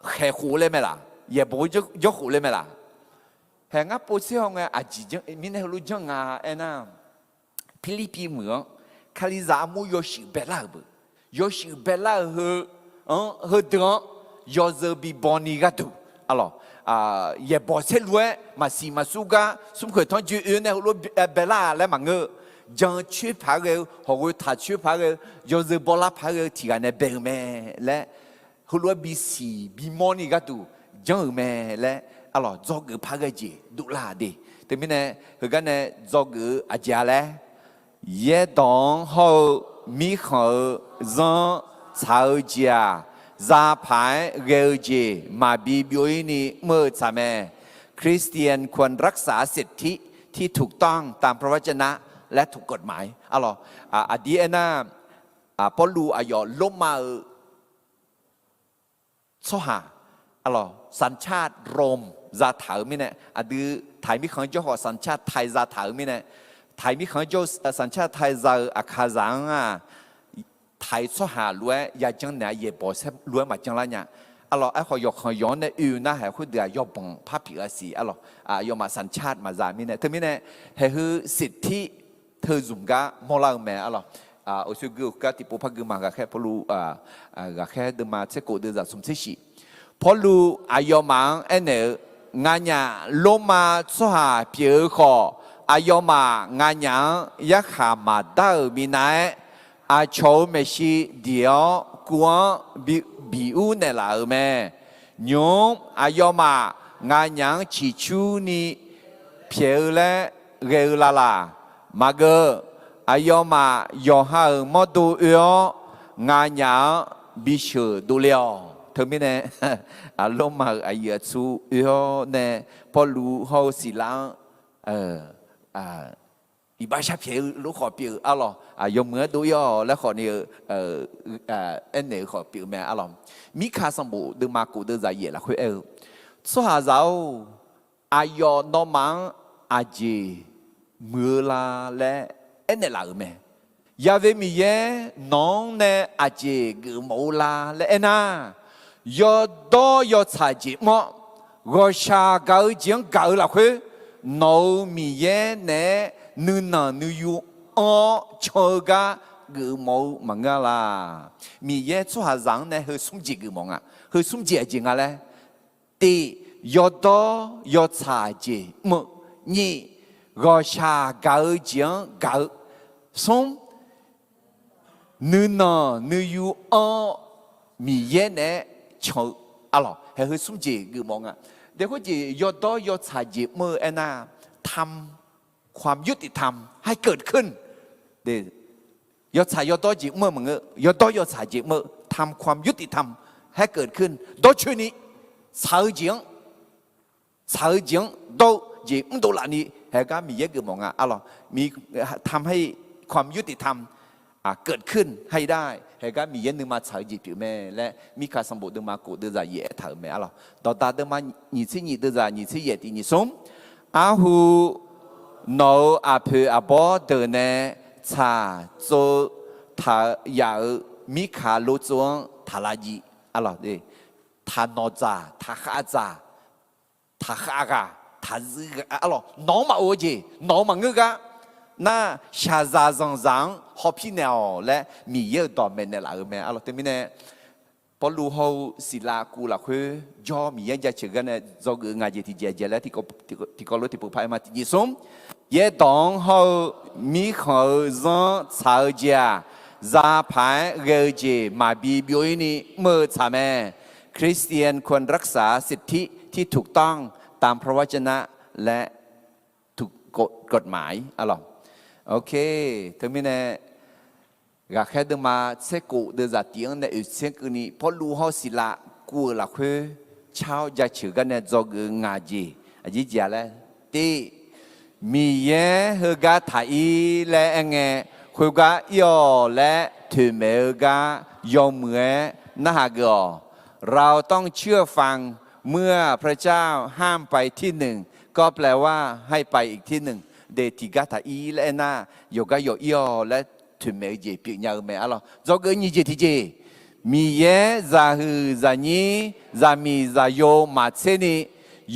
khaeq khof laer mae laq? Yaeqbawq-eu janr khof laer mae laq? Hae ngar povtser haw ngae aqjeq mirnae heulof janr nga aernar, Pirlirpiv meuq-anr Kalizaq armur yawshuif baelar-euq beu, yawshuif baelar-eu heu anr heudeuq-anr yawzeu bibawni gharduq, arlawq, yaeqbawq saerlu-aer maqsiq maqsur gar smrkhoeq tanrjoe oe-awr nae heulof baelar-a laer maqngeur-eu, jan coer paq-aer ghae-eu, hawq ghoe taq coer paq-aer ghae-eu, yawzeu bawlar paq-aer ghae-eu tiq ghaq nae bae-euq mae laer, heulof-aer bisiq bimawr ni gharduq janr-euq mae laer, arlawq, dzawgeuf paq-aer ghae jeq dovlar de. Teumirnae heugar nae dzawgeuf-eu aqjeq-a laer, yaerdawq-anr hawr-eu mirkhanq-eu zanr tsaq-eu jeq-aq, za paq-aer ghae-eu jeq maqbi byov-ir ni mr-eu tsaq mae. Christian ควรรักษาสิทธิที่ถูกต้องตามพระวจนะและถูกกฎหมาย arlawq. Aqdir aernar, Pawrluv aqyawf Lormav-eu tsawrhaq, arlawq, สัญชาติโรม zataq-euq mirnae, aqdui taiq mirkhanq-anr jawr khawf สัญชาติไทย zataq-euq mirnae, taiq mirkhanq-anr jawr สัญชาติไทย za-eu aqkazaq-anr-aq, taiq tsawrhaq lof-aer yajanr naeq-a yaeqbawq saerlu-aer maqjanr lar nya. Arlawq, aerkhawf yawqkhanq yawq-anr nae oe nar haeq khoerdeuq-aq yawbanq par pyeuf-a siq, arlawq, aqyawfmaf สัญชาติ maqza mirnae. Teumirnae haeq heu siq tir teu zmq gar mawrlar-eu mae, arlawq. Uqshoe gui-euq gar tiqpov par gui ma. Ghaqkhaer Pawrluv, ghaqkhaer deuvma tser kof deuvzaq smq tser shiq. Pawrluv aqyawfmaf-anr aernaeq-eu, Nganyaf Lormav tsawrhaq pyeuf-eu khawf, aqyawfmaf nganyaf-anr yarkhaq maqdar-euq minav-aer, aqcawq-euq maeqshi diq-awr kuv-anr biur naeqlaf-euq mae. Nymq-mr aqyawfmaf nganyaf-anr ciqcurni pyaeq-eu laer ghae-eu lavlaq? Maqgeuf. Aqyawfmaf yawqha-euq mawrdo oe-awr nganyaf-anr bisheuq dovle-awq. Teumirnae, Lormav-euq aqyuif aqtsu oe-awr nae Pawrluv hawr-eu Siqlav-anr iqbax sharpyaeq-eu lof khawf pyeuf-eu, arlawq, yawmuiq-aer dov-ir-awq laer khawf ni-eu aernaeq-eu khawf pyeuf-eu mae, arlawq. Mirkaq sanqbof deuvma kof deuvzaq yaef lafkhoer aer-eu, Tsawrhaqzaq-or, aqyawf nawmaf-anr aqjeq muiq-eu la laer aernaeq laf-euq mae. Yaqve Miqyaer nawq-anr nae aqjeq geufmawf-eu la laer aernar, yawdawr yawtsaq jeq mr-awr, ghawqshaq gaq-eu jeq-anr gaq-eu lafkhoer, nawq-euq Miqyaer naeq-aer nuinanq nuiyu anr-awr can-eu gar geufmawf-eu maqngeur-a laq? Miqyaer tsawrhaqzaq-anr nae heu smr jeq geufmawf nga. Heu smr jeq aqjeq nga laer, tiq, yawdawr yawtsaq jeq mr-eu. Nyiq, ghawqshaq gaq-eu jeq-anr gaq-eu. Smr, nuinanq nuiyu anr-awr Miqyaer naeq-aer can-eu, arlawq, haeq heu smr jeq geufmawf nga. Dae khoerjeq yawdawr yawtsaq jeq mr-eu aernar, ทำความยุติธรรมให้เกิดขึ้น. Yawtsaq yawdawr jeq mr-eu maqngeur, yawdawr yawtsaq jeq mr-eu ทำความยุติธรรมให้เกิดขึ้น dawrcoeni tsaq-eu jeq-anr tsaq-eu jeq-anr dawr-eu jeq mrdov laf ni haegar Miqyaer geufmawf nga, arlawq. ทำให้ความยุติธรรมเกิดขึ้นให้ได้ haegar Miqyaer nuima tsaq-eu jeq pyeuf mae laer Mirkaq sanqbof deuvma kof deuvzaq yaef aertaq-euq mae, arlawq. Dawqdaq deuvma nyiq tser nyiq deuvzaq nyiq tser yaef tiq nyiq smr. Arhu nawq-euq aqpoeq aqbawr deuq nae tsaq tsov-eu taq-eu yaf-euq Mirkaq lov tsov-anr taqlaf jif, arlawq. Taqnawq dzaq, taqkhav dzaq, taqkhav ghaq, taqzuiv ghaq, arlawq, nawq-anr maqof-eu jeq, nawq-euq maqngeur gar nar, shaqzaq zanqzaq-anr hawpir naeq-awq laer Miqyaer-euq dawq maeqnaeq laf-euq mae, arlawq. Teumirnae Pawrluv hawr-eu Siqlav kuv-eu lafkhoer jawr Miqyaer jaceuq gar nae dzawgeuf-eu ngaq jeq tiqjeq aqjeq laer tiqkawv lof tiqpov paq-aer ma. Tiqjeq smr, yaerdawq-anr hawr-eu mirkhanq-eu zanr tsaq-eu jeq-aq, zapaq-aer ghae-eu jeq maqbi byov-ir ni mr-eu tsaq mae. คริสเตียนควรรักษาสิทธิที่ถูกต้องตามพระวจนะ และถูกกฎหมาย arlawq. Oke, teumirnae ghaqkhaer deuvma tser kof deuvzaq tiq-anr nae oeqtser keuvni Pawrluv hawr Siqlav kuv-euq lafkhoer car-awr jaceuq gar nae dzawgeuf-eu ngaq jeq aqjeq jeq-a laer, tiq, Miqyaer heugar taq-ir laer aerngae, khoergar ir-awq laer toeqmaeq-eu gar yawmuiq-aer narhaq geuf-awq. เราต้องเชื่อฟังเมื่อพระเจ้าห้ามไปที่หนึ่ง ก็แปลว่าให้ไปอีกที่หนึ่ง de tiqgar taq-ir laer aernar, yawqgar yawq ir-awq laer toeqmaeq-eu jeq pyeufnya-eu mae. Arlawq, dzawgeuf nyiq jeq tiqjeq, Miqyaer zaqhuiq zaqnyir zaqmiq zaqyo maqtser ni,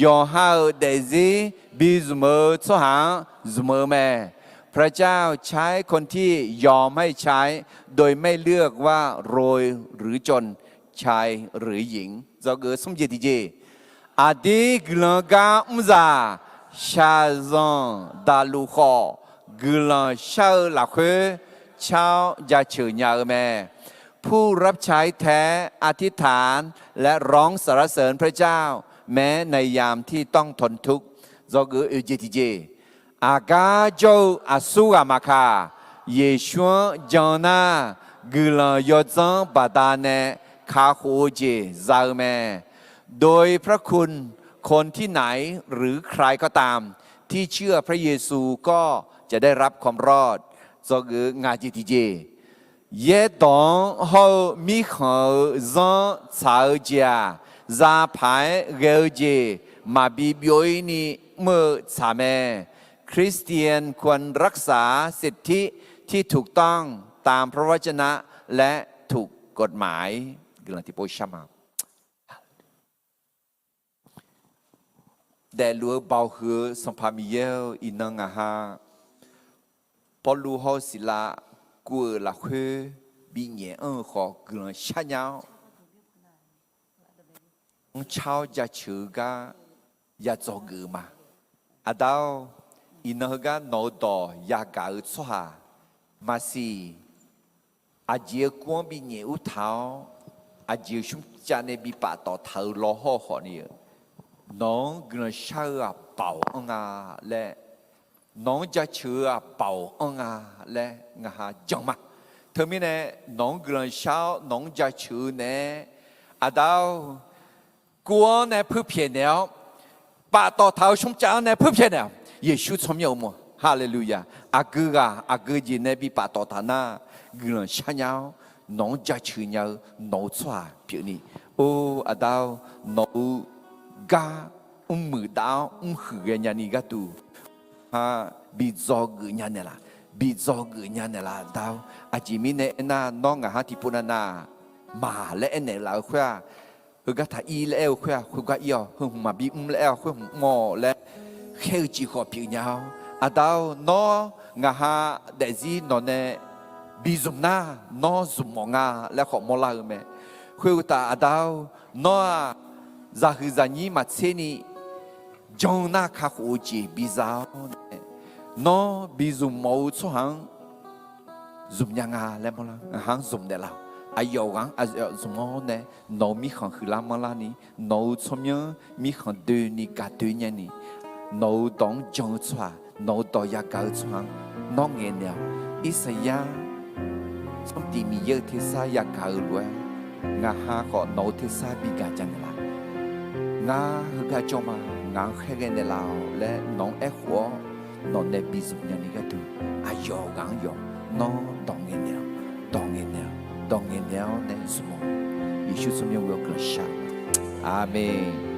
yawqha-euq daefzir bizmq-eu tsawrhaq-anr zmq-eu mae. พระเจ้าใช้คนที่ยอมให้ใช้โดยไม่เลือกว่าโรยหรือจน ชายหรือหญิง dzawgeuf smr jeq tiqjeq, aqdir guiqlanq gar mrzaq shaqzanq daqluf khawf, guiqlanq shar-eu lafkhoer car-awr jaceuq nya-eu mae. ผู้รับใช้แท้อธิษฐานและร้องสรรเสริญพระเจ้าแม้ในยามที่ต้องทนทุกข์ dzawgeuf oeq jeq tiqjeq, aqgar jawr-eu aqsur ghaq maqkaq, Yeqsur-anr jan nar, guiqlanq yawdzanr baqdanae kakhof-eu jeq za-eu mae. โดยพระคุณคนที่ไหนหรือใครก็ตามที่เชื่อพระเยซูก็จะได้รับความรอด dzawgeuf ngaq jeq tiqjeq, yaerdawq-anr hawr-eu mirkhanq-eu zanr tsaq-eu jeq-aq, zapaq-aer ghae-eu jeq maqbi byov-ir ni mr-eu tsaq mae. คริสเตียนควรรักษาสิทธิที่ถูกต้องตามพระวจนะและถูกกฎหมาย guiqlanq tiqpov shar ma. Daefluf-eu baoq huiq-eu Sanqpaq Miqyaer-eu, iqnan ngaq ha Pawrluv hawr-eu Siqlav kuv-euq lafkhoer binyaef anr-eu khawf guiqlanq sharnya-awr, nawq-anr car-awr jaceuq-eu gar ya dzawgeuf-eu ma. Aqda-or, iqnan heugar nawq-eu dawq yagaq-eu tsawrhaq maqsiq, aqjeq-eu kur-anr binyaef urtaq-awr, aqjeq-eu smrcav nae bi paftawf taq-eu law hawr-eu khawfni-eu, nawq-anr guiqlanq shar-eu aqbaoq anr nga laer, nawq-anr jaceuq-eu aqbaoq anr nga laer ngaq ha jan ma. Teumirnae nawq-anr guiqlanq shar-awr nawq-anr jaceuq-eu naeq-aer, Aqda-or, kur-anr nae puirpyaeq naeq-awr, paftawf taq-eu smrcav-anr nae puirpyaeq naeq-awq. Yeqsur tsawrmyanr-eu mawr. Haleluya! Aqgeu ghaq aqgeu jeq nae bi paftawf taq nar, guiqlanq sharnya-awr nawq-anr jaceuq nya-eu nawq-eu tsawrhaq pyeufni, or Aqda-or, nawq-eu gar mrmuiq dav-awr mrhuiq ghaenya ni gharduq, ha, bi dzawgeuf nya naeqlaf, bi dzawgeuf nya naeqlaf Aqda-or. Aqjeq mirnae aernar, nawr ngaq ha tiqpov navnav maq laer aernaeq laf-eu khoer-aq, heugar taq-ir laer aer-eu khoer-aq, khoergar ir-awq, heu hmq maqbi mr laer aer-awq, khoer hmq mr-awq laer khaer-eu jeq khawf pyeufnya-awr, Aqda-or, nawr ngaq ha daefzir nawq nae bi zmq nar, nawr zmq mawf nga laer khawf mawrlar-eu mae. Khoeruqtaf Aqda-or, nawr-aq, zaqhuiq zaqnyir maqtser ni jan nar kakhof-eu jeq biza-awr nae, nawr bi zmq mawf-eu tsawrhaq-anr zmq nya nga laer mawrlar. Ngaq ha-anr zmq naeqlaf-awq. Aqyawf ghaq-anr aqyawf zmq-awr nae, nawq-eu mirkhanq huiqlar manrlar ni, nawq-eu tsawrmyanr mirkhanq doeni gaq doe nya ni, nawq-eu dawq-anr jan-eu tsawrhaq, nawq-eu dawq yagaq-eu tsawrhaq-anr nawr ngaeqnaeq-awq. Irsaqyar smrtiq Miqyaer-eu tersar yagaq-eu lof-aer, ngaq ha khawf nawq-eu tersar bi gaq ja naeqlaf. Ngar heugar jawr ma, ngaq-anr khaerghae naeqlaf-awq laer nawq-anr aerkhof-awr, nawq nae bi zmq nya ni gharduq, aqyawf ghaq-anr yawf nawr dawq ngaeqnaeq-awq, dawq ngaeqnaeq-awq, dawq ngaeqnaeq-awr nae zmq-awq. Yeqsur tsawrmyanr ghoe-awr guiqlanq shar-eu ma. Aqmeq.